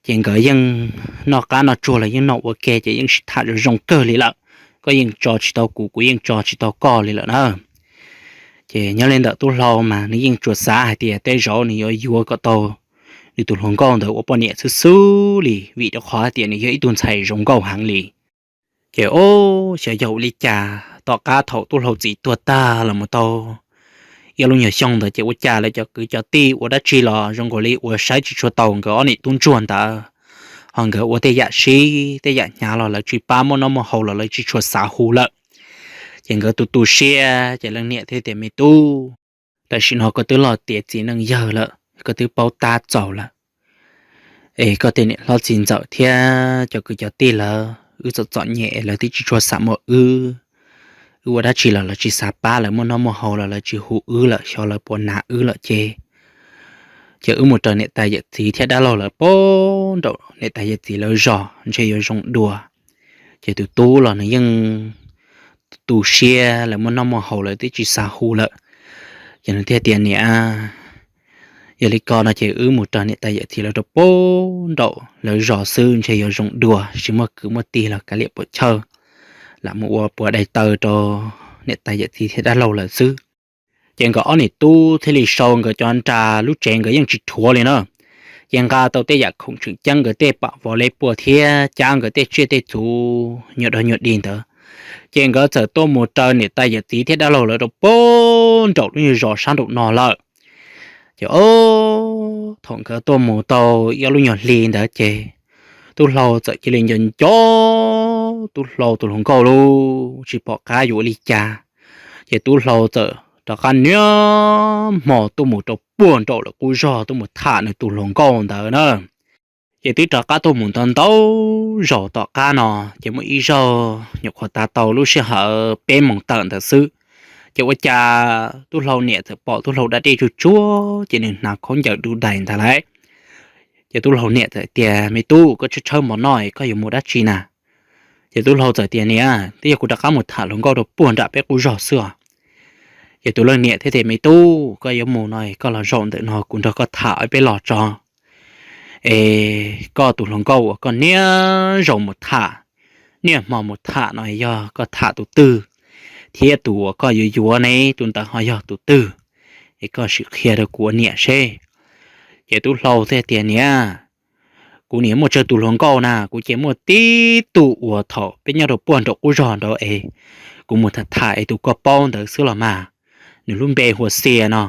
Ces nkawd yeej noj qab noj tsuag los yeej noj ua ke ces yeej sib tham zoo zoo kawg li lawm. Koj yeej tso tsis tau kuv, kuv yeej tso tsis tau koj li lawm na. Ces nyob li ntawm tub hlau mas nws yeej tsuas xav hais tias tej zaum nws yuav yuav kom tau nws tus hluas nkauj ntawd ua poj niam xwb xwb li vim rau qhov hais tias nws yog ib tug ntxhais zoo nkauj heev li. Ces ob xyov yog ua li cas tom qab thaum tub hlau txiv tuag tag los mus tau ib lub nyuag xyoo ntawd ces ua cas lawv cov kwv cov tij ua dab tsi los zoo nkaus li ua saib tsis tshua taus nkawd ob niam tub ntsuag ntawd. Ho nkawd ua tej yam sib tej yam hnyav los lawv tsis pab, muaj noj muaj haus los lawv tsis tshua xav hu lawm. Ces nkawd tu tu siab ces leej niam thiaj tias, Me tub, tam sim no koj twb loj tiav txiv neej yawg lawm, koj twb paub tab txaus lawm. Es koj tej niam hlob txiv ntxawm thiab cov kwv cov tij lawv wb txom txom nyem es lawv twb tsis tshua xav muaj wb. Wb ua dab tsi los lawv tsis xav pab, lawv muaj noj muaj haus los lawv tsis hu wb lawm, xyov lawv puas hnav wb lawm ces. Ces wb mus raws niam tais yawm txiv thiab dab laug lawv pem nraum niam tais yawm txiv lawv zos ntshe yuav zoo dua. Ces tus tub los nws yeej tu siab, lawv muaj noj muaj haus lawv twb tsis xav hu lawm. Ces nws thiaj tias, Niam, yog li ko no ces wb mus raws niam tais yawm txiv lawv rau pem nraum lawv zos xwb ntshe yuav zoo dua, tsis muaj kwv muaj tij los kav liam puam chawj, lam mus ua puav dai taw rau niam tais yawm txiv thiab dab laug lawv xwb. Ces nkawd ob niam tub thiaj li sau nkawd cov nra, lub tsev nkawd yeej tsis rhuav li na. Ces nqa tau tej yam khoom tseem ceeb, nkawd tej pam vov le pua thiab cab nkawd tej tsiaj tej txhu nyuag dog nyuag dig ntawd, ces nkawd txawm tuaj mus raws niam tais yawm txiv thiab dab laug lawv rau pem nraum lub nyuag zos sab nraum no lawm. Ces ob, thaum nkawd tuaj mus tau ib ob lub nyuag hli ntawd ces tub hlau txawm cia li nco nco tub hlau tus hluas nkauj lauj, tsis pom qab yuav ua li cas. Ces tub hlau txawm rov qab niaj hmo tuaj mus rau puag nraum lawv qub zog tuaj mus tham nws tus hluas nkauj ntawd na. Ces twb rov qab tuaj mus ntau ntau zaus tom qab no, ces muaj ib zaug nyuam qhuav tas tau lub sij hawm peb moos tawm ntawd xwb, ces ua cas tub hlau niam txawm pom tub hlau da dej tsuag tsuag, ces nws hnav khaub ncaws du dais ntag lauj. Ces tub hlau niam txawm tias, Me tub, koj tshawb tshawb mov noj, koj yuav mus dab tsi na? Ces tub hlau txawm tias, Niam, twb yog kuv rov qab mus tham hluas nkauj rau puag nram peb qub zog xwb os. Ces tus leej niam thiaj tias, Me tub, koj yuav mus no koj los zaum ntawm no kuv nrog koj tham ib peb los tso. Es koj tus hluas nkauj uas koj niaj zaus mus tham, niaj hmo mus tham no yog koj tham tus twg, thiab tus uas koj yuav yuav ne, tus ntawd ho yog tus twg? Es koj sim qhia rau kuv ua niam seb. Ces tub hlau thiaj tias, Niam, kuv niam muaj tsawg tus hluas nkauj na, kuv ces muaj tib tug uas thaum peb nyob rau puag nraum qub zog nraud es kuv mus tham tham es tus koj paub ntawd xwb los mas, nws lub npe hu ua Xia no.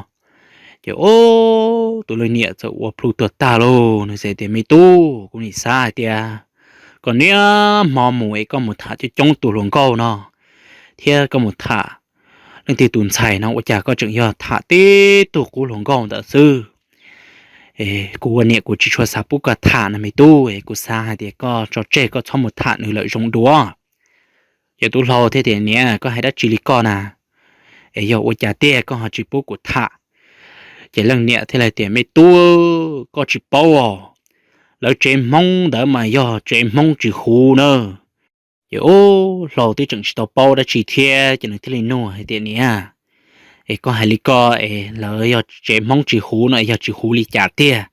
Ces ub, tus leej niam txawm ua plhu tuag tag lauj, nws txawm tias, Me tub, kuv nim xav hais tias koj niaj hmo mus es koj mus tham coob coob tus hluas nkauj no, thiab koj mus tham leej twg tus ntxhais no ua cas koj tseem yog tham tib tug qub hluas nkauj ntawd xwb. Kuv ua niam kuv tsis tshua xav pub koj tham no me tub, es kuv xav hais tias koj tso tseg koj txhob mus tham nws lawm zoo dua. Ces tub hlau thiaj tias, Niam, koj hais dab tsi li koj na? Es yog ua cas tiag koj ho tsis pub kuv tham? Ces leej niam thiaj li tias, Me tub, koj tsis paub os, lawv tsev Hmoob ntawd mas yog tsev Hmoob tsis huv na. Ces ub, hlau twb tseem tsis tau paub dab tsi thiab ces nws thiaj li nug hais tias, Niam, es koj hais li ko es lawv yog tsev Hmoob tsis huv no yog tsis huv li cas tiag?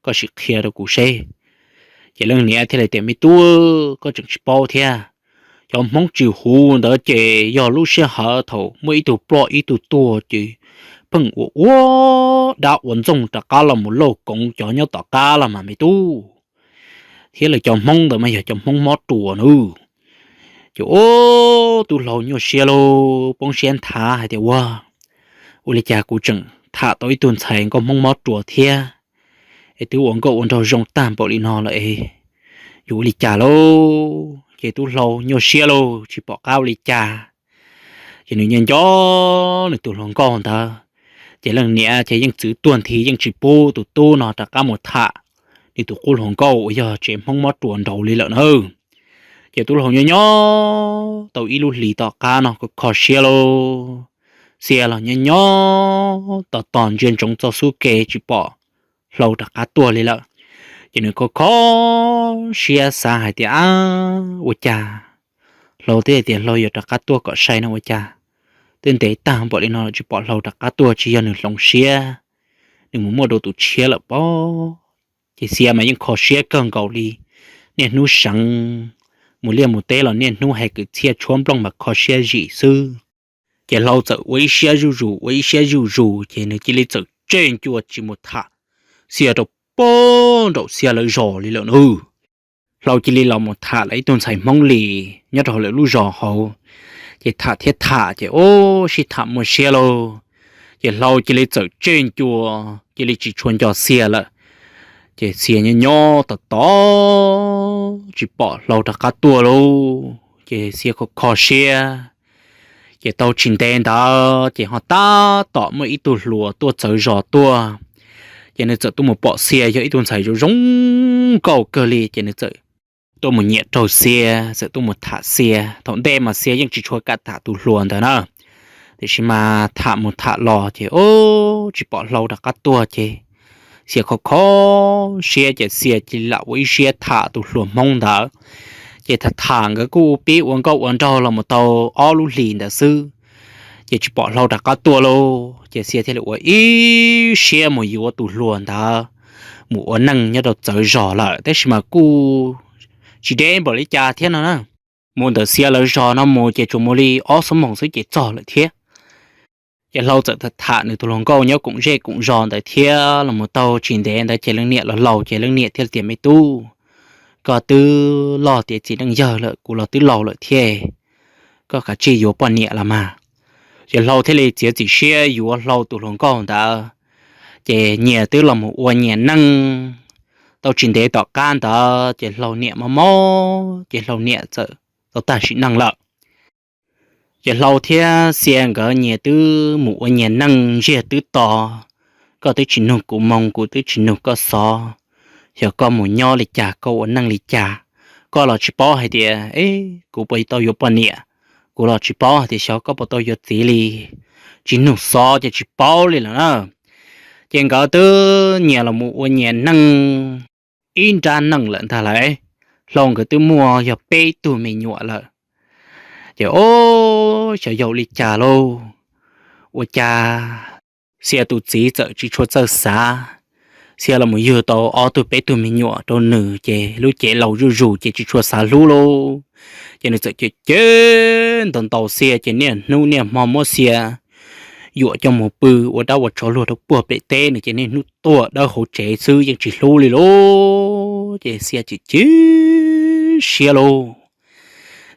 Koj sim qhia rau kuv seb. Ces leej niam thiaj li tias, Me tub, koj tseem tsis paub thiab. Cov Hmoob tsis huv ntawd ces yog lub sij hawm thaum muaj ib tug ploj ib tug tuag ces pheej ua ua dab ua ntxoog rov qab los mus lauj koov cov nyob tom qab los mas me tub. Thiab lawv cov Hmoob ntawd mas yog cov Hmoob mob ruas nawb. Ces ub, tub hlau nyuaj siab lauj, poob siab nthav hais tias, Ua, ua li cas kuv tseem tham tau ib tug ntxhais nkauj Hmoob mob ruas thiab, es twb ua nkauj ua nraug zoo tag npaum li no lawm es yuav ua li cas lauj? Ces tub hlau nyuaj siab lauj, tsis pom qab ua li cas. Ces nws nco nco nws tus hluas nkauj ntawd, ces leej niam ces yeej txwv tuag nthi yeej tsis pub tus tub no rov qab mus tham nws tus qub hluas nkauj uas yog tsev Hmoob mob ruas nraud li lawm na. Ces tub hlau nyob nyob tau ib lub hlis tom qab no kho kho siab lauj, Xia los nyob nyob tos tos ntsia ntsoov txoj xub ke tsis pom hlau rov qab tuaj li lawm. Ces nws kho kho siab xav hais tias, Ab, ua cas? Hlau thiaj tias hlau yuav rov qab tuaj kom sai no ua cas twb ntev tag npaum li no tsis pom hlau rov qab tuaj, tsis yog nws hloov siab, nws mus muaj dua tus tshiab lawm pob. Ces Xia mas yeej kho siab kawg nkaus li, niaj hnub seev, mus liaj mus teb los niaj hnub hais kwv txhiaj tshuab nplooj mas kho siab zim xwb. Ces hlau txawm ua ib siab zuj zus ua ib siab zuj zus ces nws cia li txawm tseg ncua tsis mus tham Xia rau puag nraum Xia lawv zos li lawm nawb. Hlau cia li los mus tham lawv ib tug ntxhais Hmoob Lis nyob rau hauv lawv lub zos hauv. Ces tham thiab tham ces ub sib tham muaj siab lauj, ces hlau cia li txawm tseg ncua, cia li tsis tshua nco Xia lawm. Ces Xia nyob nyob tos tos tsis pom hlau rov qab tuaj lauj, ces Xia kho kho siab. Ces tau tsis ntev ntawd ces ho tab tom muaj ib tug hluas tuaj txawv zos tuaj, ces nws txawm tuaj mus pom Xia yog ib tug ntxhais zoo zoo nkauj kawg li, ces nws txawm tuaj mus nyiam raug Xia, txawm tuaj mus tham Xia. Thaum ntej mas Xia yeej tsis tshua kam tham tus hluas ntawd na, tiam sis mas tham mus tham los ces ub tsis pom hlau rov qab tuaj ces Xia kho kho siab ces Xia cia li lam ua ib siab tham tus hluas Hmoob ntawd. Ces tham tham nkawd kuj pib ua nkauj ua nraug los mus tau ob lub hlis ntawd xwb, ces tsis pom hlau rov qab tuaj lauj, ces Xia thiaj li ua ib siab mus yuav tus hluas ntawd mus ua neej nyob rau txawv zos lawm, tab sis mas kuj tsis deb npaum li cas thiab no na. Mus ntawm Xia lawv zos no mus ces tsuas mus li ob xuab moos xwb ces txog lawm thiab. Ces hlau txawm tham tham nws tus hluas nkauj nyob koom zej koom zos ntawd thiab los mus tau tsis ntev ntawd ces leej niam los laus ces leej niam thiaj li tias, Me tub, koj twb loj tiav txiv neej yawg lawm, kuv los twb laus lawm thiab, koj kav tsij yuav poj niam los mas. Ces hlau thiaj li txiav txim siab yuav hlau tus hluas nkauj ntawd. Ces nyias twb los mus ua nyias neej. Tau tsis ntev tom qab ntawd ces hlau niam mob mob ces hlau niam txawm tau tag sim neej lawm. Ces Hlau thiab Xia nkawd nyias twb mus ua nyias neej ntsiag twb to, koj twb tsis nug kuv moo, kuv twb tsis nug koj xov. Xyov koj mus nyob li cas, koj ua neej li cas, koj los tsis paub hais tias, e, kuv puas tau yuav poj niam, kuv los tsis paub hais tias xyov koj puas tau yuav txiv li, tsis nug xov ces tsis paub li lawm na. Ces nkawd twb nyias los mus ua nyias neej ib nrab neej lawm ntag lauj. Hlau nkawd twb muaj yog peb tug me nyuam lawm. Ces o, xyov yog li cas lauj, ua cas Xia tus txiv txawm tsis tshua txawj xav. Xia los mus yug tau ob tug peb tug me nyuam rau nws ces lub cev laus zuj zus ces tsis tshua xav hlub lauj. Ces nws txawm cem cem ntaus ntaus Xia ces niaj hnub niaj hmo muab Xia yuam coj mus pw ua dab ua tsov luag rau puag pem teb, nws ces niaj hnub tuag dawb hauv tsev xwb yeej tsis hlub li lauj. Ces Xia chim chim siab lauj.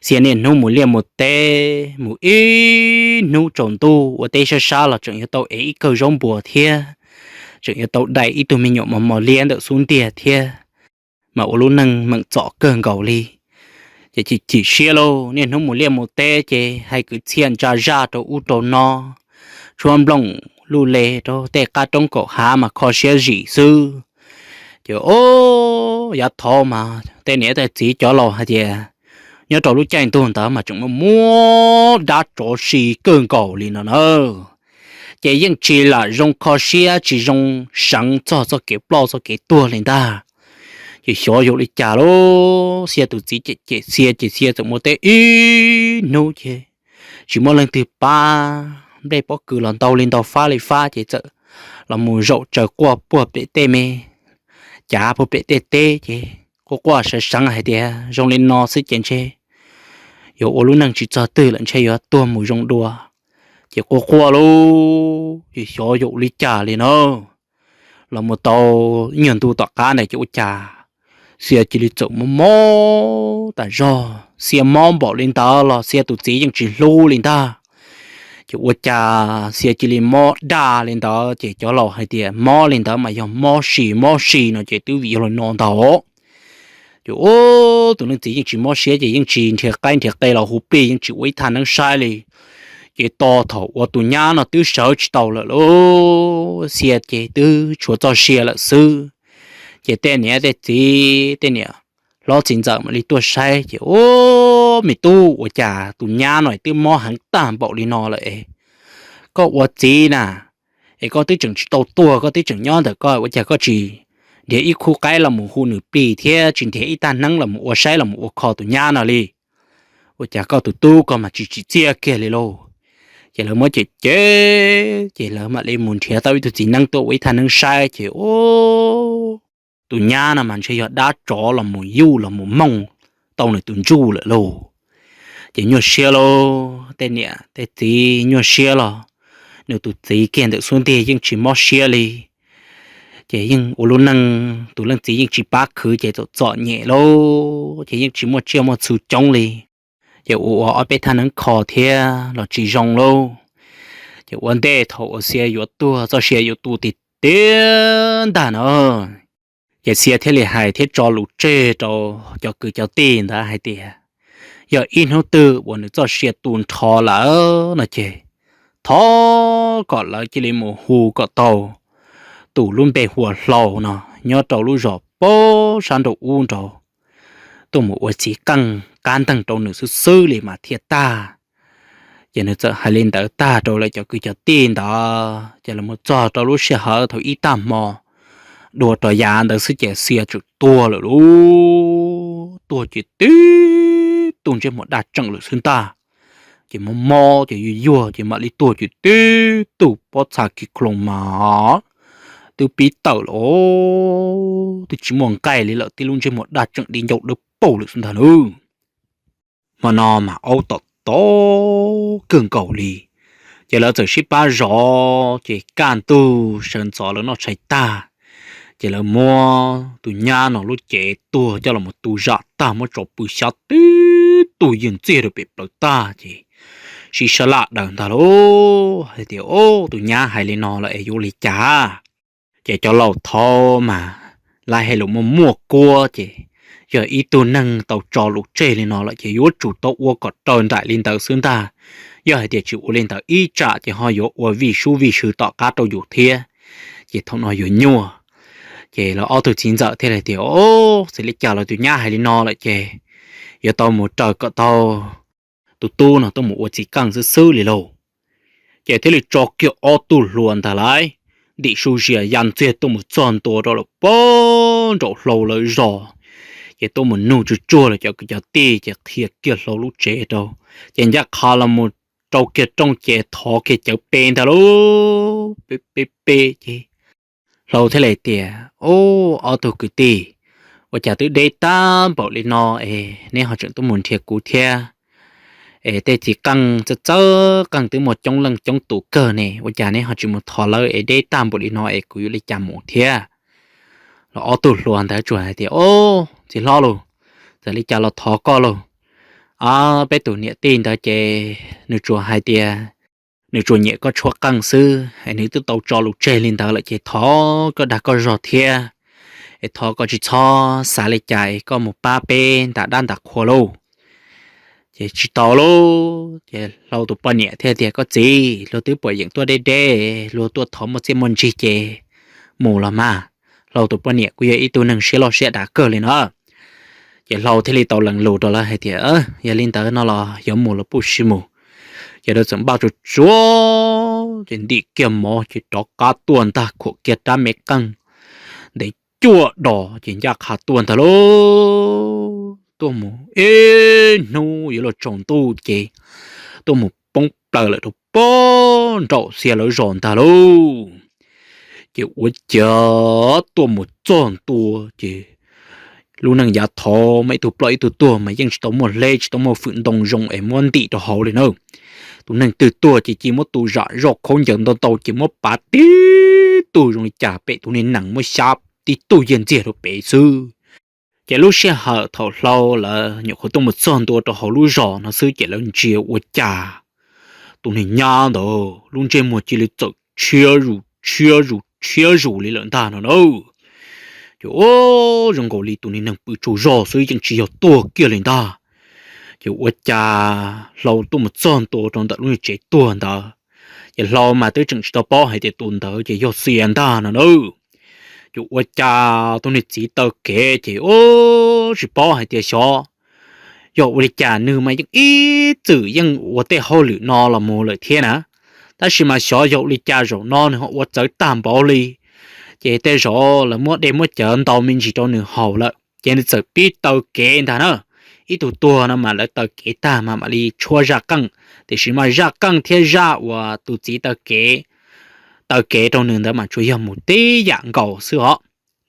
Xia niaj hnub mus liaj mus teb, mus ib hnub tsaus ntuj ua teb sab sab los tseem yuav tau ev ib kawm zaub npua thiab, tseem yuav tau dai ib tug me nyuam mos mos liab ntawm xub ntiag thiab, mas ua lub neej meem txom kawg nkaus li. Ces chim chim siab lauj, niaj hnub mus liaj mus teb ces hais kwv txhiaj ntsa zaj rau ub rau no, tshuab nplooj luj le rau tej qab roob kaum hav mas kho siab zim xwb. Ces o, yav thaud mas tej niam tej txiv cov laus hais tias nyob rau lub caij ntuj ntawd mas tseem muaj muab dab tsov si kawg nkaus li no na. Ces yeej tsis lam zoo kho siab, tsis zoo seev txog txoj kev ploj txoj kev tuag li ntag. Ces xyov yog li cas lauj, Xia tus txiv cem cem Xia ces Xia txawm mus teb ib hnub ces tsis muaj leej twg pab, nplej pob kws los ntau li ntau fab li fab ces txawm los mus zaum tsaws quaj puag pem tej me cav puag pem tej teb ces quaj quaj seev seev hais tias zoo li no xwb ces ntshe yuav ua lub neej tsis txog twg lawm, ntshe yuav tuag mus zoo dua. Ces quaj quaj lauj, ces xyov yog li cas li na. Los mus tau ib nyuag ntu tom qab ntawd ces ua cas Xia cia li txawm mob mob tas zog. Xia mob npaum li ntawd los Xia tus txiv yeej tsis hlub li ntag. Ces ua cas Xia cia li mob dag li ntawd ces cov laus hais tias mob li ntawd mas yog mob si mob si no ces twb vim yog li no ntag. Ces tus leej txiv yeej tsis mob siab ces yeej tsis nrhiav qaib nrhiav qe los hu plig, yeej tsis ua ib thaj neeb saib li. Ces tos thaum uas tus nyab no twb sawv tsis tau lawm lauj, Xia ces twb tshuav txoj sia lawm xwb. Ces tej niam tej txiv, tej niam hlob txiv ntxawm mam li tuaj saib ces, Ub, me tub, ua cas tus nyab no twb mob heev tag npaum li no lawm es koj ua txiv na, es koj twb tseem tsis tau tuag, koj twb tseem nyob ntawm koj, ua cas koj tsis nrhiav ib khub qaib los mus hu nws plig thiab tsis nrhiav ib thaj neeb los mus ua saib los mus ua kho tus nyab no li? Ua cas koj tus tub koj mas tsis tsim txiaj kiag li lauj? Ces lawv muab cem cem ces lawv mam li mus nrhiav tau ib tug txiv neeb tuaj ua ib thaj neeb saib ces, Ub, tus nyab no mas ntshe yog dab tsov los mus yuj los mus mooj tau nws tus ntsuj lawm lauj. Ces nyuaj siab lauj, tej niam tej txiv nyuaj siab los nws tus txiv kiag ntawm xub ntiag yeej tsis mob siab li. Ces yeej ua lub neej tus leej txiv yeej tsis pab khwv ces txom txom nyem lauj, ces yeej tsis muaj tsiaj muaj txhu coob li. Ces ua ua ob peb thaj neeb kho thiab los tsis zoo lauj. Ces ua ntej thaum uas Xia yuav tuag, txoj sia yuav tu tiag tiag ntag na, ces Xia thiaj li hais thiab tso lus tseg rau cov kwv cov tij ntawd hais tias, yog ib hnub twg uas nws txoj sia tu nrho lawm no ces thov kom lawv cia li mus hu kom tau tus lub npe hu ua Hlau no nyob rau lub zos pab sab nraum ub nraud tuaj mus ua txiv qeej qab nteeg rau nws xwb xwb li mas thiaj tag. Ces nws txawm hais li ntawd tag rau lawv cov kwv cov tij ntawd ces lawv mus txog rau lub sij hawm thaum ib tag hmo dua rau yav ntawd xwb ces Xia tseem tuag lawm lauj. Tuag ces tib tug ntsej muag daj tseem lawm xwb ntag. Ces mob mob ces yuag yuag ces mam li tuag ces tib tug pob txha khi khloos mas twb pib tawm lawm, twb tsis muaj nqaij li lawm, tib lub ntsej muag daj tseem di ncauj dawb paug lawm xwb ntag nawb. Hmo no mas aub tom tom kawg nkaus li. Ces lawv txawm sib pab zov ces kaj ntug sawv ntxov lawv noj tshais tag ces lawv muab tus nyab no lub cev tuag coj los tu zam tag, muab tso pw xyab tib tug ywg ntxiag rau pem plawv tag ces sib sab laj daws ntag lauj, hais tias, Ub, tus nyab hais li no lawm es yuav ua li cas? Ces cov laus thaud mas lawv hais lus muaj muaj kuab ces yog ib tug neeg tau tso lus tseg li no lawm ces yuav tsum tau ua kom raws nraim li ntawd xwb ntag. Yog hais tias tsis ua li ntawd ib tsam ces ho yuav ua vij sub vij sw tom qab rau yus thiab, ces thaum no yuav nyuaj. Ces lawv ob tug txiv ntxawm thiaj li tias, Au, txawm li cas los tus nyab hais li no lawm ces yuav tau mus raws kom tau tus tub no tuaj mus ua txiv qeej xwb xwb li lauj. Ces thiaj li tso kiag ob tug hluas ntag lauj, ntim su zias ya ntxiag tuaj mus txog ntua rau lawm pem nraum hlau lawv zos. Ces tuaj mus nug tsuag tsuag lawv cov kwv cov tij ces qhia kiag hlau lub tsev rau. Ces ncaj qha los mus rau kiag rooj ces thov kiag cawv pe ntag lauj, pe pe pe ces hlau thiaj li tias, Au, ob tug kwv tij, ua cas twb deb tag npaum li no es neb ho tseem tuaj mus nrhiav kuv thiab? Es tej txiv qeej txawj txawj qeej twb muaj coob leej coob tus kawg ne, ua cas neb ho tsis mus thov lawv es deb tag npaum li no es kuv yuav li cas mus thiab? Los ob tug hluas ntawd tsuas hais tias, Au, txiv hlob lauj, txawm li cas los thov koj lauj. Peb tus niam tij ntawd ces nws tsuas hais tias nws tsuas nyiam koj tshuab qeej xwb es nws twb tau tso lus tseg li ntawd lawm ces thov koj dag koj zog thiab, es thov koj tsis txhob xav li cas es koj mus pab peb ntam dab ntam qhua lauj. Ces tsis tau lauj, ces hlau tus poj niam thiaj tias, Koj txiv, luag twb puas yeem tuaj deb deb, luag tuaj thov muaj txiaj muaj ntsig ces mus los mas. Hlau tus poj niam kuj yog ib tug neeg siab loj siab dav kawg li no. Ces hlau thiaj li tau lees lus rau lawv hais tias, Yog li ntawd no los yuav mus los puj sim mus. Ces lawv txawm npaj tsuag tsuag ces ntim kiag mov ces rov qab tuaj ntag, khuam kiag rab me qeej ntev cuaj dos ces ncaj qha tuaj ntag lauj. Tuaj mus ib hnub yuav luag tsaus ntuj ces tuaj mus poob plaws lawm rau pem nraum xia lawv zos ntag lauj. Ces ua cas tuaj mus txog ntua ces lub neej yav thaud mas ib tug ploj ib tug tuag mas yeej tsis tau muaj hleb tsis tau muaj fwm ntoo zoo es muab ntim rau hauv li na. Tus neeg twg tuag ces cia muab tu zam zoj khaub ncaws ntau ntau ces muab pav tib tug zoo li cas pem tus niag nees muab xyab tib tug yiag ntxiag rau pem xwb. Ces lub sij hawm thaum hlau lawv nyuam qhuav tuaj mus txog ntua rau hauv lub zos no xwb ces lawv ntsia ua cas tus niag nyab ntawd lub ntsej muag cia li txawm tshiab zus tshiab zus tshiab zus li lawm ntag no na. Ces ua zoo nkaus li tus niag neeg pw tsaug zog xwb yeej tsis yog tuag kiag li ntag. Ces ua cas hlau tuaj mus txog ntua rau ntawm lub niag tsev tuag ntawd, ces hlau mas twb tseem tsis tau paub hais tias tus ntawd ces yog xia ntag no na. Ces ua cas tus niag txiv taw kev ces ua tsis paub hais tias xyov yog ua li cas, nws mas yeej ib txwm yeej ua tej hauj lwm no los mus lawm thiab na, tab sis mas xyov yog ua li cas zaum no nws ho ua txawv tag npaum li. Ces tej zaum lawv muab dej muab cawv ntau me ntsis rau nws haus lawm ces nws txawm pib taw kev ntag na. Ib tug tuag no mas lawv taw kev tag mas mam li tshuab zaj qeej, tiam sis mas zaj qeej thiab zaj uas tus txiv taw kev taw kev rau nws ntawd mas tsuas yog mus tib yam nkaus xwb os.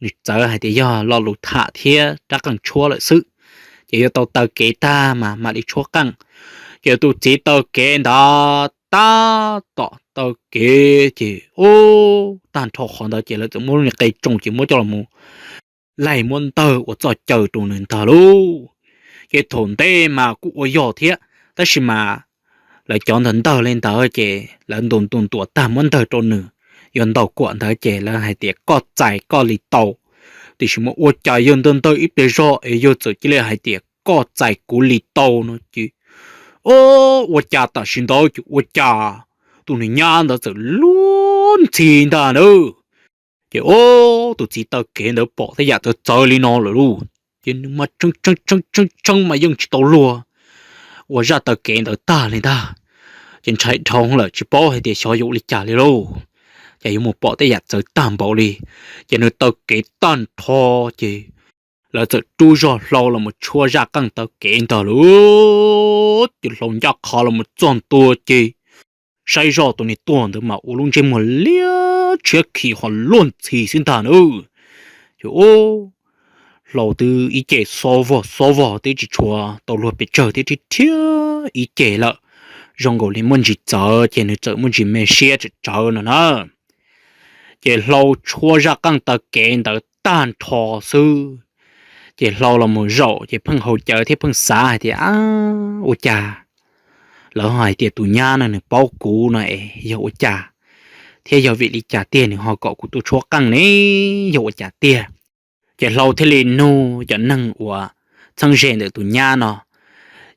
Nws txawv hais tias yog lo lus tham thiab rab qeej tshuab lawm xwb, ces yuav tau taw kev tag mas mam li tshuab qeej. Ces tus txiv taw kev ntawd tab tom taw kev ces ub, tag nrho qhov ntawd ces lawv txawm muab lub niag qe tsoo ces muab coj los laig muab ntawg ua txoj caw rau nws ntag lauj. Ces thaum ntej mas kuj ua yog thiab, tab sis mas lawv cov ntawd ntawg li ntawd ces lawv ntu ntu ntuas tag muab ntawg rau nws, yuav ntaus kuam ntawd ces lawv hais tias koj txais koj li tau, tiam sis mas ua cas yawg ntawg ntawg ib pliag zog es yawg txawm cia li hais tias koj txais kuv li tau no ces, o, ua cas tam sim ntawd ces ua cas tus niag nyab ntawd txawm luag ntxhi ntag na. Ces o, tus txiv taw kev ntawd pom tej yam txawv txawv li no lawm lauj, ces nws mas tshee tshee tshee mas yeej tsis tau luag ua zaj taw kev ntawd tag li ntag. Ces ntshai dhau lawm tsis paub hais tias xyov yuav ua li cas li lauj, ces yuav mus pom tej yam txawv tag npaum li. Ces nws taw kev tag nrho ces lawv txawm rub zog hlau los mus tshuab zaj qeej taw kev ntag lauj. Ces hlau ncaj qha los mus txog ntua ces saib zoj tus niag tuag ntawd mas ua lub ntsej muag liab tshiab khi ho luag ntxhi xwb ntag na. Ces hlau twb ib ce xob vog xob vog twb tsis tshua tau luag pes tsawg thiab, rhiab rhiab ib ce lawm, zoo nkaus li muaj ntsis txawv ces nws txawm muaj ntsis me siab tsawv tsawv no na. Ces hlau tshuab zaj qeej taw kev ntawd tag nrho xwb, ces hlau los mus zaum ces pheej haus cawv thiab pheej xav hais tias, ua cas lawv hais tias tus nyab no nws paub kuv no es yog ua cas, thiab yog vim li cas tiag nws ho kom kuv tuaj tshuab qeej ne, yog ua cas tiag? Ces Hlau thiaj li nug cov neeg uas txheeb ze ntawm tus nyab no,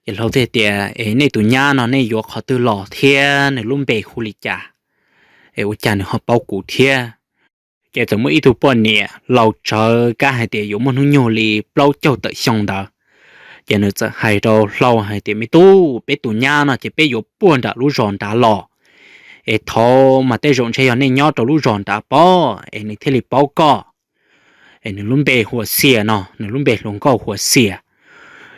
ces Hlau thiaj tias, Es nej tus nyab no nej yuav qhov twg los thiab nws lub npe hu li cas? Es ua cas nws ho paub kuv thiab? Ces txawm muaj ib tug poj niam laus tsawv kab hais tias yuav muaj hnub nyoog li plaub caug tawm xyoo ntawd, ces nws txawm hais rau Hlau hais tias, Me tub, peb tus nyab no ces peb yuav puag nram lub zos nrad los, es thaum mas tej zaum ntshe yog nej nyob rau lub zos nrad pob es nws thiaj li paub koj. Es nws lub npe hu ua Xias no, nws lub npe hluas nkauj hu ua Xias.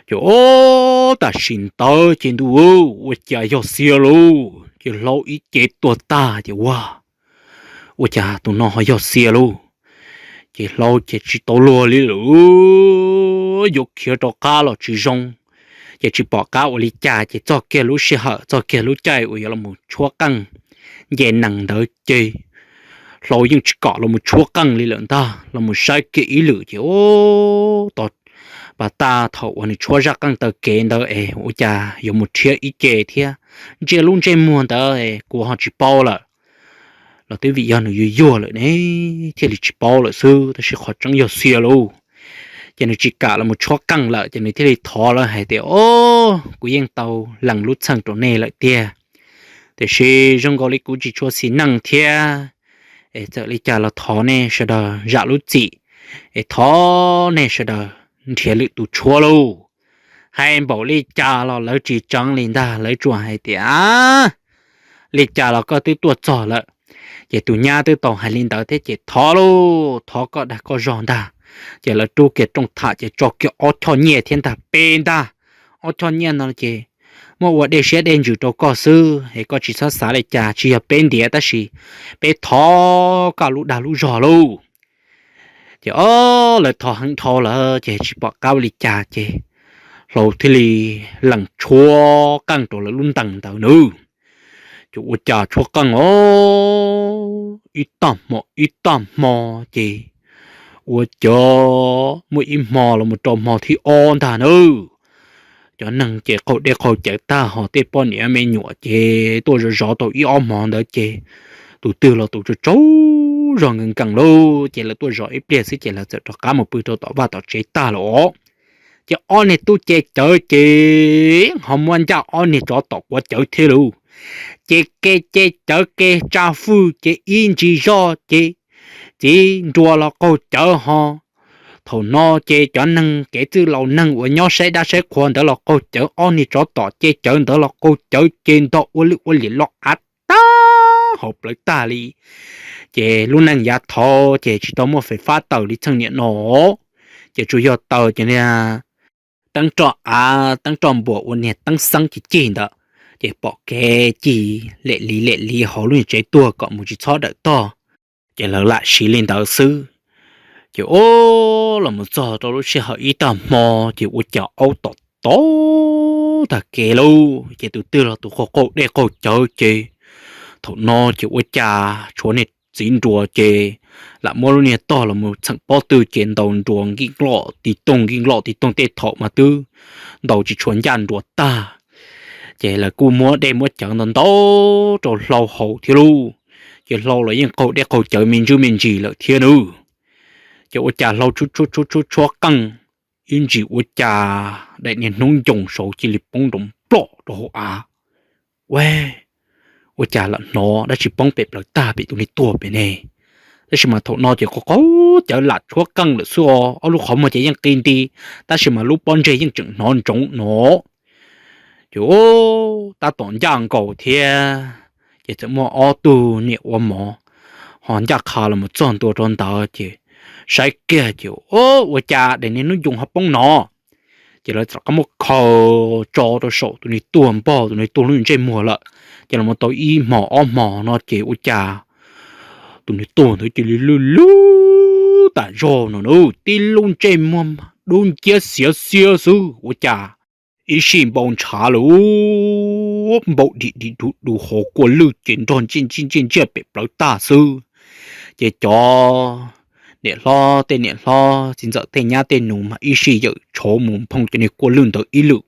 Ces ob tam sim ntawd ces ntuj, ua cas yog Xias lauj? Ces Hlau ib ce tuag tag ces ua, ua cas tus no ho yog Xias lauj? Ces Hlau ces tsis tau luag li lawm, yuav khiav rov qab los tsis zoo, ces tsis pom qab ua li cas ces txog kiag lub sij hawm txog kiag lub caij uas yuav los mus tshuab qeej nce nees ntawd ces Hlau yeej tsis kom los mus tshuab qeej li lawm ntag, los mus saib kiag ib lwm ces ua, pas tag thaum uas nws tshuab zaj qeej taw kev ntawd es ua cas yuav mus rhiab ib ce thiab, ntsia lub ntsej muag ntawd kuv ho tsis paub lawm. Los twb vim yog nws yuag yuag lawm ne thiaj li tsis paub lawm xwb, tab sis qhov tseeb yog Xias lauj. Ces nws tsis kam los mus tshuab qeej lawm ces nws thiaj li thov lawv hais tias, O, kuv yeej tau lees lub txheej rau nej lawm tiag, tiam sis zoo nkaus li kuv tsis tshua xis neej thiab. Es txawm li cas los thov nej sawv daws zam lub txim, es thov nej sawv daws nrhiav lwm tus tshuab lauj. Hais npaum li cas los lawv tsis tseev li ntag, lawv tsuas hais tias, Li cas los koj twb tuaj txog lawm, ces tus nyab twb tau hais li ntawd thiab ces thov lauj, thov koj dag koj zog ntag. Ces lawv rub kiag rooj tham ces tso kiag ob choj nyiaj thiab ntag, pe ntag. Ob choj nyiaj no ces muab ua dej siab dej ntsws rau koj xwb es koj tsis txhob xav li cas, tsis yog peb ntiav tab sis peb thov koj lub dag lub zog lauj. Ces o, lawv thov heev dhau lawm ces tsis pom qab ua li cas ces Hlau thiaj li lees tshuab qeej rau lawv lub ntees ntawd nawb. Ces ua cas tshuab qeej os, ib tag hmo ib tag hmo ces ua cas muaj ib hmo los mus rau hmo thib ob ntag nawb, cov neeg ces qaug dej qaug cawv tag, ho tej poj niam me nyuam ces tuaj zov zov tau ib ob hmo ntawd ces tus twg los tus tsaug tsaug zog nkees nkees lauj. Ces lawv tuaj zov ib pliag xwb ces lawv txawm rov qab mus pw rau tom vaj tom tsev tag lawm os. Ces ob niag tub ce cawv ces ho muab ncaj ob niag tsov tom kuav cawv thiab lauj. Ces ke ce cawv ke tsa fwj ces ib ntsis zoj ces txiv nruas los qaug cawv ho. Thaum no ces cov neeg kev txwj laus neeg uas nyob saib dab saib qhua ntawd los qaug cawv, ob niag tsov tom ce cawv ntawd los qaug cawv ces ntog ua lwj ua liam los av tag hauv plawv tag li. Ces lub neej yav thaud ces tsis tau muaj fais fab taws li txheej niam no, ces tsuas yog taws ces niag teeb roj av teeb roj npuas ua niag teeb xeeb cig cig ntawd, ces pom kev cig lem liv lem liv hauv lub niag tsev tuag kom mus tsis txhob dawm tog. Ces lawv lam siv li ntawd xwb. Ces o, los mus txog rau lub sij hawm ib tag hmo ces ua cas aub tom tom tag kev lauj, ces tus twg los tus qaug qaug dej qaug cawv ces thaum no ces ua cas tshuav niag txiv nruas ces lam muab lub niag tog los mus txheem pob tw ces ntaus nruas nkij nkloj tiv toog nkij nkloj tiv toog tej thaum mas twb ntaus tsis tshua ncaj nruas tag. Ces lawv kuj muab dej muab cawv ntau ntau rau Hlau haus thiab lauj. Ces Hlau los yeej qaug dej qaug cawv me ntsis me ntsis lawm thiab nawb. Ces ua cas Hlau tshuab tshuab tshuab tshuab qeej ib ntsis ua cas daim niag hnub ncoos saud cia li poob nroo plom rau hauv av. Ua, ua cas lam hnov dab tsi poob pem plawv tag pem tus niag tuag pem ne? Tab sis mas thaum no ces qaug qaug cawv lam tshuab qeej lawm xwb os, ob lub qhov muag ces yeej qi nti, tab sis mas lub pob ntseg yeej tseem hnov ntsoov no. Ces tab tom ncaj nkaus thiab, ces txawm muaj ob tug niam ua mov ho ncaj qha los mus txog ntua rau ntawd ces saib kiag ces ua cas daim niag hnub ncoos ho poob no. Ces lawv txawm rov qab muab khaws tso rau saum tus niag tuag npog tus niag tuag lub ntsej muag lawm. Ces los mus tau ib hmos ob hmos no ces ua cas tus niag tuag ntawd cia li lwj lwj tas zog no na, tib lub ntsej muag dub nciab xiav xiab xwb ua cas ib sij npau ntshav lawm, npau dim dim dug dug hauv kua lwj ces nrog ntsiaj ntsiaj ntsiaj ntsiaj pem plawv tag xwb. Ces cov niam hlob tej niam hlob txiv ntxawm tej nyab tej nus mas ib sij yawm tshauv mus nphoo cov niag kua lwj ntawd ib lwm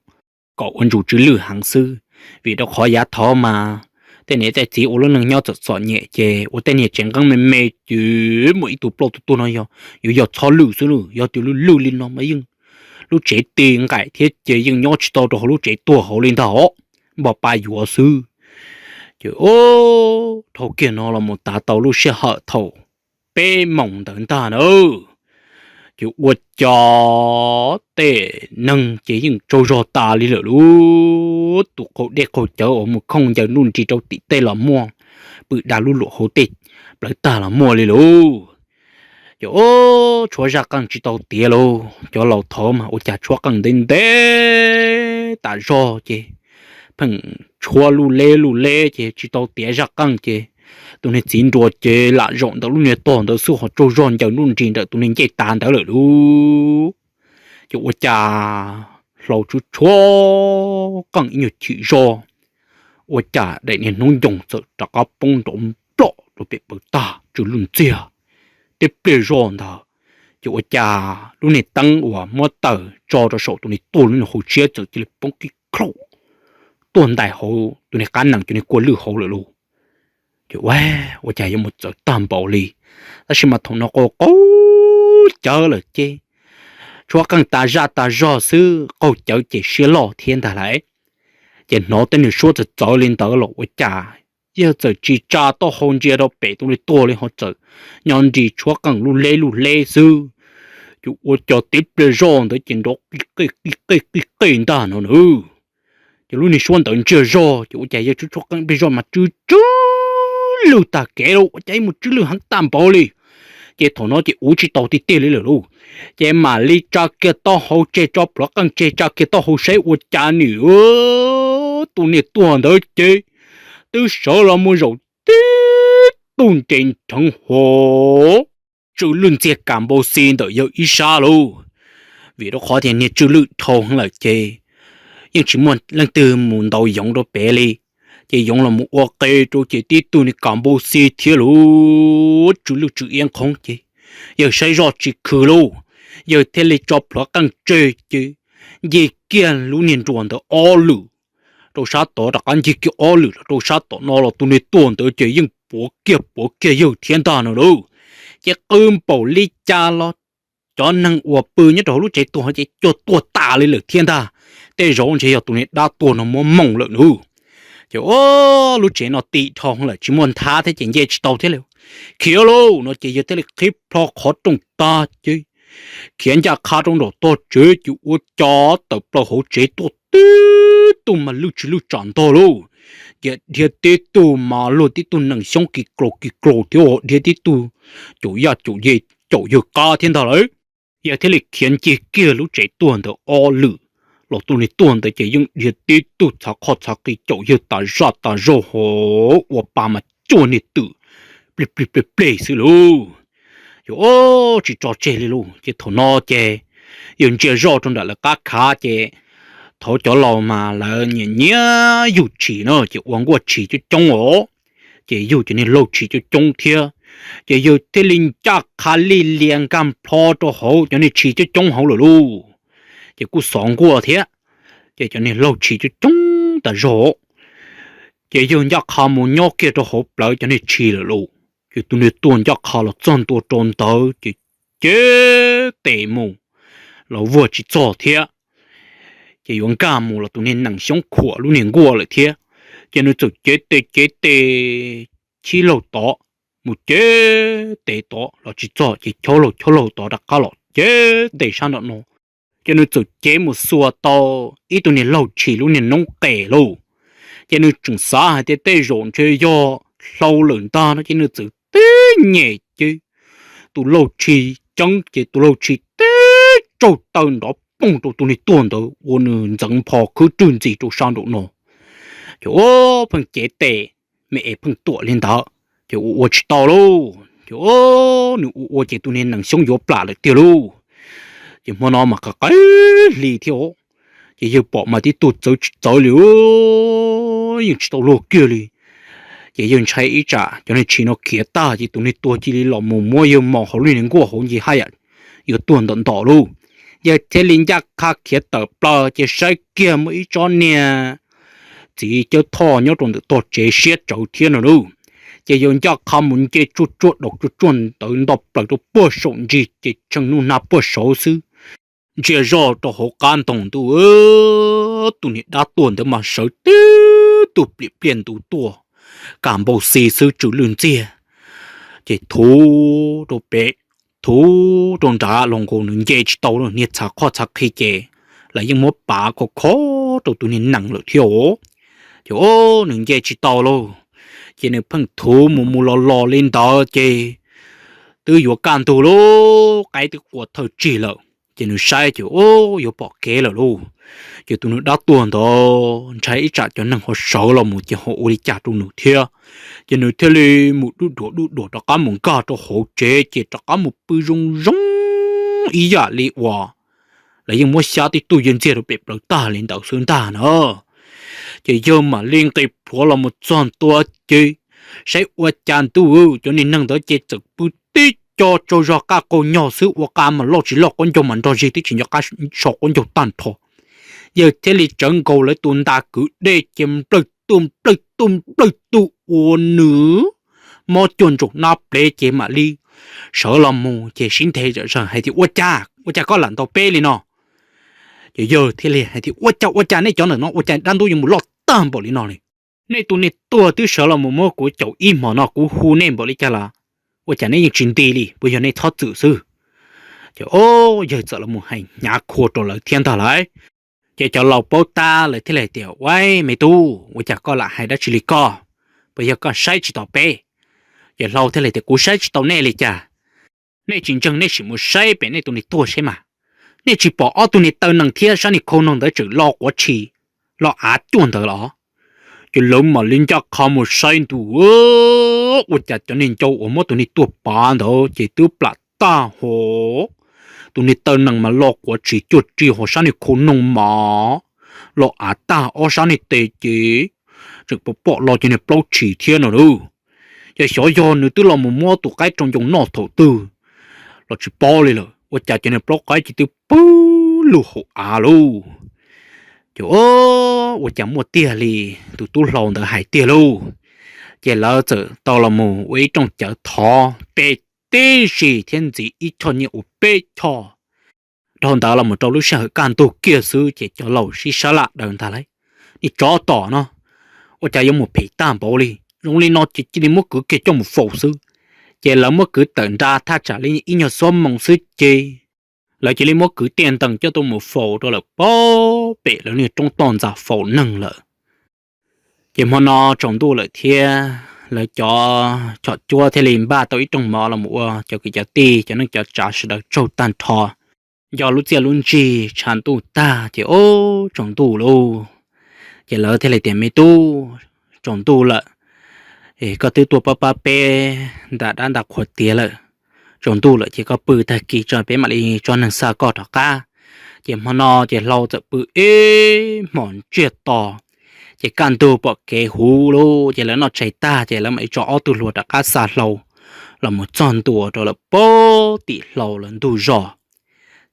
kom ua ntsuj tsw lwj heev xwb, vim rau qhov yav thaud mas tej niam tej txiv ua lub neej nyob txom txom nyem ces ua tej niag tsev nqeeb me me ces muaj ib tug plaub tug tuag no yog yuav yog txhob lwj xwb lauj. Yog tias lwj lwj li no mas yeej lub tsev tij nqaim thiab ces yeej nyob tsis tau rau hauv lub tsev tuag hauv li ntag os, npog pa yuav xwb. Ces dhau kiag no los mus tav tau lub sij hawm thaum peb moos ntawd ntag na, ces ua cas tej neeg ces yeej tsaug zog tas li lawm lauj. Tus qaug dej qaug cawv uas mus khooj ncaws nuj nrig rau tim tej los muaj, pw da lub luam hauv tej plawv tag los muaj li lauj. Ces tshuab zaj qeej tsis tau tiav lauj, cov laus thaud mas ua cas tshuab qeej ntev ntev tas zog ces pheej tshuab luj leb luj leb ces tsis tau tiav zaj qeej ces tus niag txiv nruas ces lam zaum ntawm lub niag tog ntawd xwb ho tsaug zog ncaws nuj nrig ntawm tus niag ncej tas ntawd lawm lauj. Ces ua cas hlau tshuab tshuab qeej ib nyuag chim zog, ua cas daim niag hnub ncoos txawm rov qab poob nrov nplom rau pem plawv tag tsw lwj ntxiag. Tib pliag zoj ntawd ces ua cas lub niag teeb uas muab tawm tso rau saum tus niag tuag lub niag hauv siab txawm cia li poob qig khaum tuaj ntais hauv tus niag qab nees cov niag kua lwj hauv lawm lauj. Ces ua cas yuav mus txawv tag npaum li, tab sis mas thaum no qaug qaug cawv lawm ces tshuab qeej tas zaj tas zog xwb, qaug cawv ces siab loj thiab ntag lauj. Ces hnov tej niag suab txawv txawv li ntawd los ua cas yawg txawm tsis tsa taub hau ntsia rau pem tus niag tuag li ho txawm nyob nrig tshuab qeej luj leb luj leb xwb. Ces ua cas tib pliag zoj ntawd ces nrov qij qej qij qej qij qej ntag no na. Ces lub niag suab ntawd ntsiag zog ces ua cas yawg tshuab tshuab qeej ib pliag zoj mas tsw tsw lwj tag kev lauj, ua cas ib mus tsw lwj heev tag npaum li. Ces thaum no ces ua tsis tau tiag tiag li lawm lauj. Ces mam li tsa kiag taub hau tseg, tso plhuav qeej tseg, tsa kiag taub hau saib ua cas nim tus niag tuag ntawd ces twb sawv los mus zaum tib tug nres nrheev hov tsw lwj ntxiag kas npau xi ntawm yawg ib sab lauj. Vim rau qhov tias niag tsw lwj dhau heev lawm ces yeej tsis muaj leej twg mus ntaus yoov rau pem li. Ces yoov los mus ua qe rau ces tib tug niag kas npau xi thiab lauj, tsw lwj tsw iab nqhoob ces yawg saib zoj tsis khw lauj, yawg thiaj li tso plhuav qeej tseg ces ncig kiag lub niag nruas ntawd ob lwm rau sab tod, rov qab ncig kiag ob lwm los rau sab tom no los tus niag tuag ntawd ces yeej puav kiag puav kiag yawg thiab ntag no lauj. Ces qw npaum li cas los cov neeg uas pw nyob rau hauv lub tsev tuag ces cuag tuag tas li lawm thiab ntag. Tej zaum ntshe yog tus niag dab tuag no muab moom lawm lauj. Ces lub tsev no tim dhau lawm tsis muaj nthab thiab ces nce tsis tau thiab li. Khiav lauj no ces yawg thiaj li qhib plho qhov rooj tag ces khiav ncaj qha rau nraum tog tsev ces ua cas tawm plaws hauv tsev tuaj tib tug mas lwj tsis lwj tsam ntog lauj. Ces dhia tib tug mas luag tib tug nees xyoob kis klaus kis klaus thiab dhia tib tug caum yaj caum yej caum yawg qab thiab ntag lauj. Yawg thiaj li khiav ncig kiag lub tsev tuag ntawd ob lwm los tus niag tuag ntawd ces yeej dhia tib tug txhav qhov txhav qis caum yawg tas zaj tas zog hov ua pa mas cuag niag twm plig plig plig plig xwb lauj. Ces tsis tso tseg li lauj. Ces thaum no ces yawg ntsia zoj rau nram lawv qab khav ces thaum cov laus mas lawv nyiam nyiam yug tshis na ces ua nkuaj tshis coob coob os. Ces yug cov niag laug tshis coob coob thiab, ces yawg thiaj li ncaj qha lij lias nkag plho rau hauv cov niag tshis coob coob hauv lawm lauj. Ces kuj xov nkuaj thiab, ces cov niag laug tshis coob coob tas zog, ces yawg ncaj qha mus nyob kiag rau hauv plawv cov niag tshis lawm lauj. Ces tus niag tuag ncaj qha los txog ntua rau ntawd ces cev tes mus los vuag tsis txog thiab. Ces yuav nkag mus los tus niag nees xyoob khuam lub niag nkuaj lawm thiab. Ces nws txawm cev tes cev tes chib laug tod mus, cev tes tod los tsis txog, ces chob laug chob laug tod rov qab los cev tes sab nraum no. Ces nws txawm cev mus xuas tau ib tug niag laug tshis lub niag noob qes lauj. Ces nws tseem xav hais tias tej zaum ntshe yog hlau lawm ntag no ces nws txawm tib nyem ces tus laug tshis ceeb ces tus laug tshis tib tsaug taw nrov poog rau tus niag tuag ntawd ua nws ntxeev npho khwb rwg ntxis rau sab nraum no. Ces pheej cev tes me es pheej tuam li ntawd, ces ua ua tsis tau lauj. Ces nws ua ua ces tus niag nees xyoob yuav plam lawm tiag lauj. Ces hmo no mas qas qaib hli thiab os. Ces yawg pom mas tib tug txawv tsis txawv li, yeej tsis tau luag kiag li. Ces yawg ntshai ib tsam cov niag tshis no khiav tag ces tus niag tuag cia li los mus muab yawg mos hauv lub niag nkuaj hauv nce haj yam yuav tuag ntom ntom lauj. Yawg thiaj li ncaj qha khiav tawm plaws ces saib kiag muaj ib tsob niag txiv Cawb Thoj nyob rau ntawm tog tsev siab tsawv thiab no lauj. Ces yawg ncaj qha mus nce tsuag tsuag daus tsuag tsuag ntawd nto plaws rau puag saum ntsis ces tshee nub nag puag saud xwb. Ntsia zoj rau hauv qab ntoog ntuj, tus niag dab tuag ntawd mas sawv tib tug pliam pliaj ntuv tuaj, kam npau xi xwb tsw lwj ntxiag. Ces thuv rau pem, thuv rau nrad los nkaus nws nce tsis tau lawm, niag txhav qhoj txhav qhi ces lawv yeej muab pav khov kho rau tus niag nees lawm thiab os. Ces o, nws nce tsis tau lauj, ces nws pheej thuv mus mus los los li ntawd ces twb yuav kaj ntug lauj, qaib twb qua thawj tsig lawm. Ces nws saib ces o, yuav pom kev lawm lauj. Ces tus niag dab tuag ntawd ntshai ib tsam cov neeg ho sawv los mus ces ho ua li cas rau nws thiab. Ces nws thiaj li mus dub duav dub duav rov qab mus nkag rau hauv tsev ces rov qab mus pw zoo zoo ib yam li uas lawv yeej muab xyab tib tug yawg ntxiag rau pem plawv tag li ntawd xwb ntag na. Ces yawg mam li nqis plhuav los mus txog ntua ces saib ua cas ntuj, cov niag neeg ntawd ces txawm pw tib co tsaug zog qaj qaug nyog xwb, ua qa mas loj tsis loj, qaub ncaug mas nrog zig twb tsis nco qab so qaub ncaug tag nrho. Yawg thiaj li tsawv nkaus lawv tus nta kwv dej ces nplawg tus nplawg tus nplawg tus ua nws mob cuag ntsaum nab plev ces mam li sawv los mus ces sib nthe zom zaws hais tias, Ua cas, ua cas koj lam ntaus peb li no? Ces yawg thiaj li hais tias, Ua cas, ua cas nej cov ntawm no ua cas dab ntub yuav mus loj tag npaum li no li? Nej tus niag tuag twb sawv los mus muab kuv caum ib hmos no, kuv hu nej npaum li cas los ua cas nej yeej tsis nti li, puas yog nej txhob txwm xwb? Ces o, yawg txawm los mus hais hnyav khua rau lawv thiab ntag lauj. Ces cov laus paub tab lawv thiaj li hais tias, Ua me tub, ua cas koj lam hais dab tsi li koj? Puas yog koj saib tsis taus peb? Ces hlau thiaj li tias, Kuv saib tsis taus nej li cas? Nej tsis ntseeg nej sim mus saib pem nej tus niag tuag seb mas. Nej tsis pom ob tug niag taw nees thiab sab niag khau noog ntawd tseem lo quav tshis, lo av cuaj ntawd los? Ces lawv mam li ncaj qha mus saib ntuj, ua cas cov niag ncau uas muab tus niag tuag pav ntawd ces twb plam tag hos. Tus niag taw nees mas lo quav tshis cuaj rig hos sab niag khau noog mas lo av tag ob sab niag tes ces tseem pom pom lo cov niag plaub tshis thiab no lauj. Ces xyov yog nws twb los mus muab tus qaib rau ncoo noj thaum twg los tsis paub li lawm, ua cas cov niag plaub qaib ces twb pw lug hauv av lauj. Ces ua cas muaj tiag li tus tub hlau ntawd hais tiag lauj. Ces lawv txawm tau los mus ua ib rooj cawv thov peb tib si thiab ntxiv ib choj nyiaj ua peb choj. Dhau ntawd los mus rau lub sij hawm kaj ntug kiag xwb ces cov laus sib sab laj daws ntag lauj, Niag tsov tom no, ua cas yuav mus phem tag npaum li? Zoo li no ces cia li muab kwv kiag coj mus faus xwb. Ces lawv muab kwv tawm nra thaj tsam li ib nyuag xuab moos xwb ces lawv cia li muab kwv tiaj ntees coj tuaj mus faus rau lawm pem lawv niag roob toj ntxas faus neeg lawm. Ces hmo no tsaus ntuj lawm thiab, lawv cov chom cuab thiaj li npaj tau ib rooj mov los mus ua cov kwv cov tij cov neej cov tsav sawv daws tsaug tag nrho, nco lub txiaj lub ntsig tshav ntuj tag ces ub tsaus ntuj lauj. Ces lawv thiaj li tias, Me tub, tsaus ntuj lawm, koj twb tuaj pab pab peb nta dab nta qhua tiav lawm. Tsaus ntuj lawm ces koj pw tag kis tso peb mam li tso neeg xa koj rov qab. Ces hmo no ces hlau txawm pw ib hmos ntsiag to, ces kaj ntug pom kev huv lauj, ces lawv noj tshais tag ces lawv mam li tso ob tug hluas rov qab xa hlau los mus txog ntua rau lawm pem tim hlau lawv ntug zos.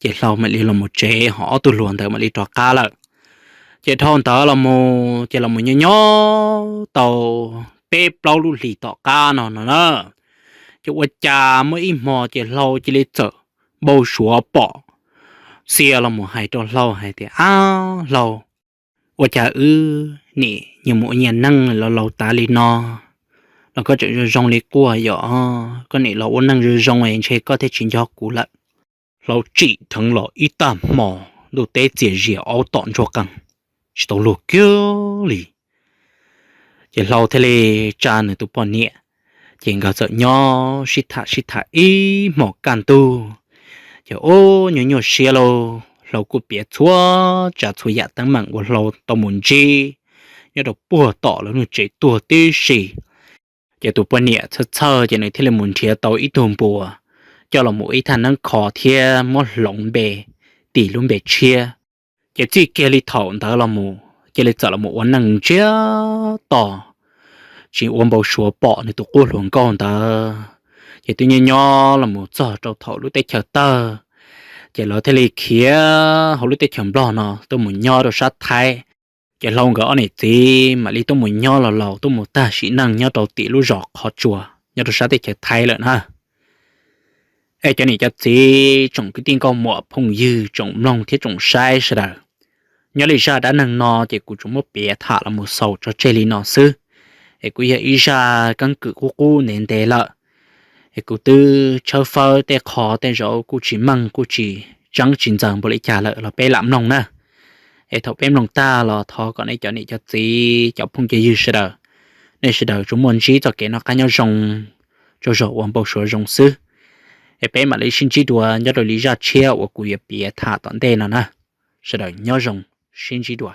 Ces hlau mam li los mus tsev ho ob tug hluas ntawd mam li rov qab lawm. Ces dhau ntawd los mus ces los mus nyob nyob tau peb plaub lub hlis tom qab no no na, ces ua cas muaj ib hmo ces hlau cia li txawm npau suav pom, xia los mus hais rau hlau hais tias, Ab hlau, ua cas wb nim nyuam mus ua nyias neej los laus tas li no los koj tseem zoo zoo li quaj yom? Koj nim los ua neej zoo zoo es ntshe koj thiaj tsis nco kuv lawm. Hlau tsim dheev los ib tag hmo, ntuj teb txias zias aub tom ntsuag qees, tsis tau luag kiag li. Ces hlau thiaj li tsa nws tus poj niam, ces nkawd txawm nyob sib tham sib tham ib hmos kaj ntug. Ces ub nyuaj nyuaj siab lauj, hlau kuj piav txhua tsav txhua yam teeb meem uas hlau tau mus ntsib nyob rau puag tom lawv lub tsev tuag tib si. Ces tus poj niam txhawj txhawj ces nws thiaj li mus nrhiav tau ib tug npua, coj los mus ib thaj neeb kho thiab muab hloov npe, tis lub npe tshiab. Ces txij kiag li thaum ntawd los mus cia li txawm los mus ua neej ntsiag to, tsis ua npau suav pom nws tus qub hluas nkauj ntawd. Ces twb nyob nyob los mus txog rau thaum lub teb chaws tawg, ces lawv thiaj li khiav hauv lub teb chaws Nplog no tuaj mus nyob rau sab Thaib. Ces Hlau nkawd ob niam txiv mam li tuaj mus nyob los laus tuaj mus tag sim neej nyob rau tim lub zos Qhov Tsua nyob rau sab teb chaws Thaib lawm na. Es cov niam cov txiv tsoom kwv tij nkauj muam phooj ywg tsoom mloog thiab tsoom saib sawv daws, nyob li zaj dab neeg no ces kuv tsuas muab piav tham los mus xaus tso tseg li no xwb. Es kuj yog ib zaj keeb kwm qub qub ntev ntev lawm. Es kuv twb tshawb fawb tej qho tej zaum kuj tsis meej kuj tsis tseeb tsis ntxaws npaum li cas lawm los peb lam mloog na. Es thaum peb mloog tag los thov kom nej cov niam cov txiv cov phooj cov ywg sawv daws, nej sawv daws tsuas muaj ntsib txoj kev noj qab nyob zoo, tsaug zog ua npau suav zoo xwb. Es peb mam li sib ntsib dua nyob rau li zaj tshiab uas kuv yuav piav tham tom ntej no na. Sawv daws nyob zoo, sib ntsib dua.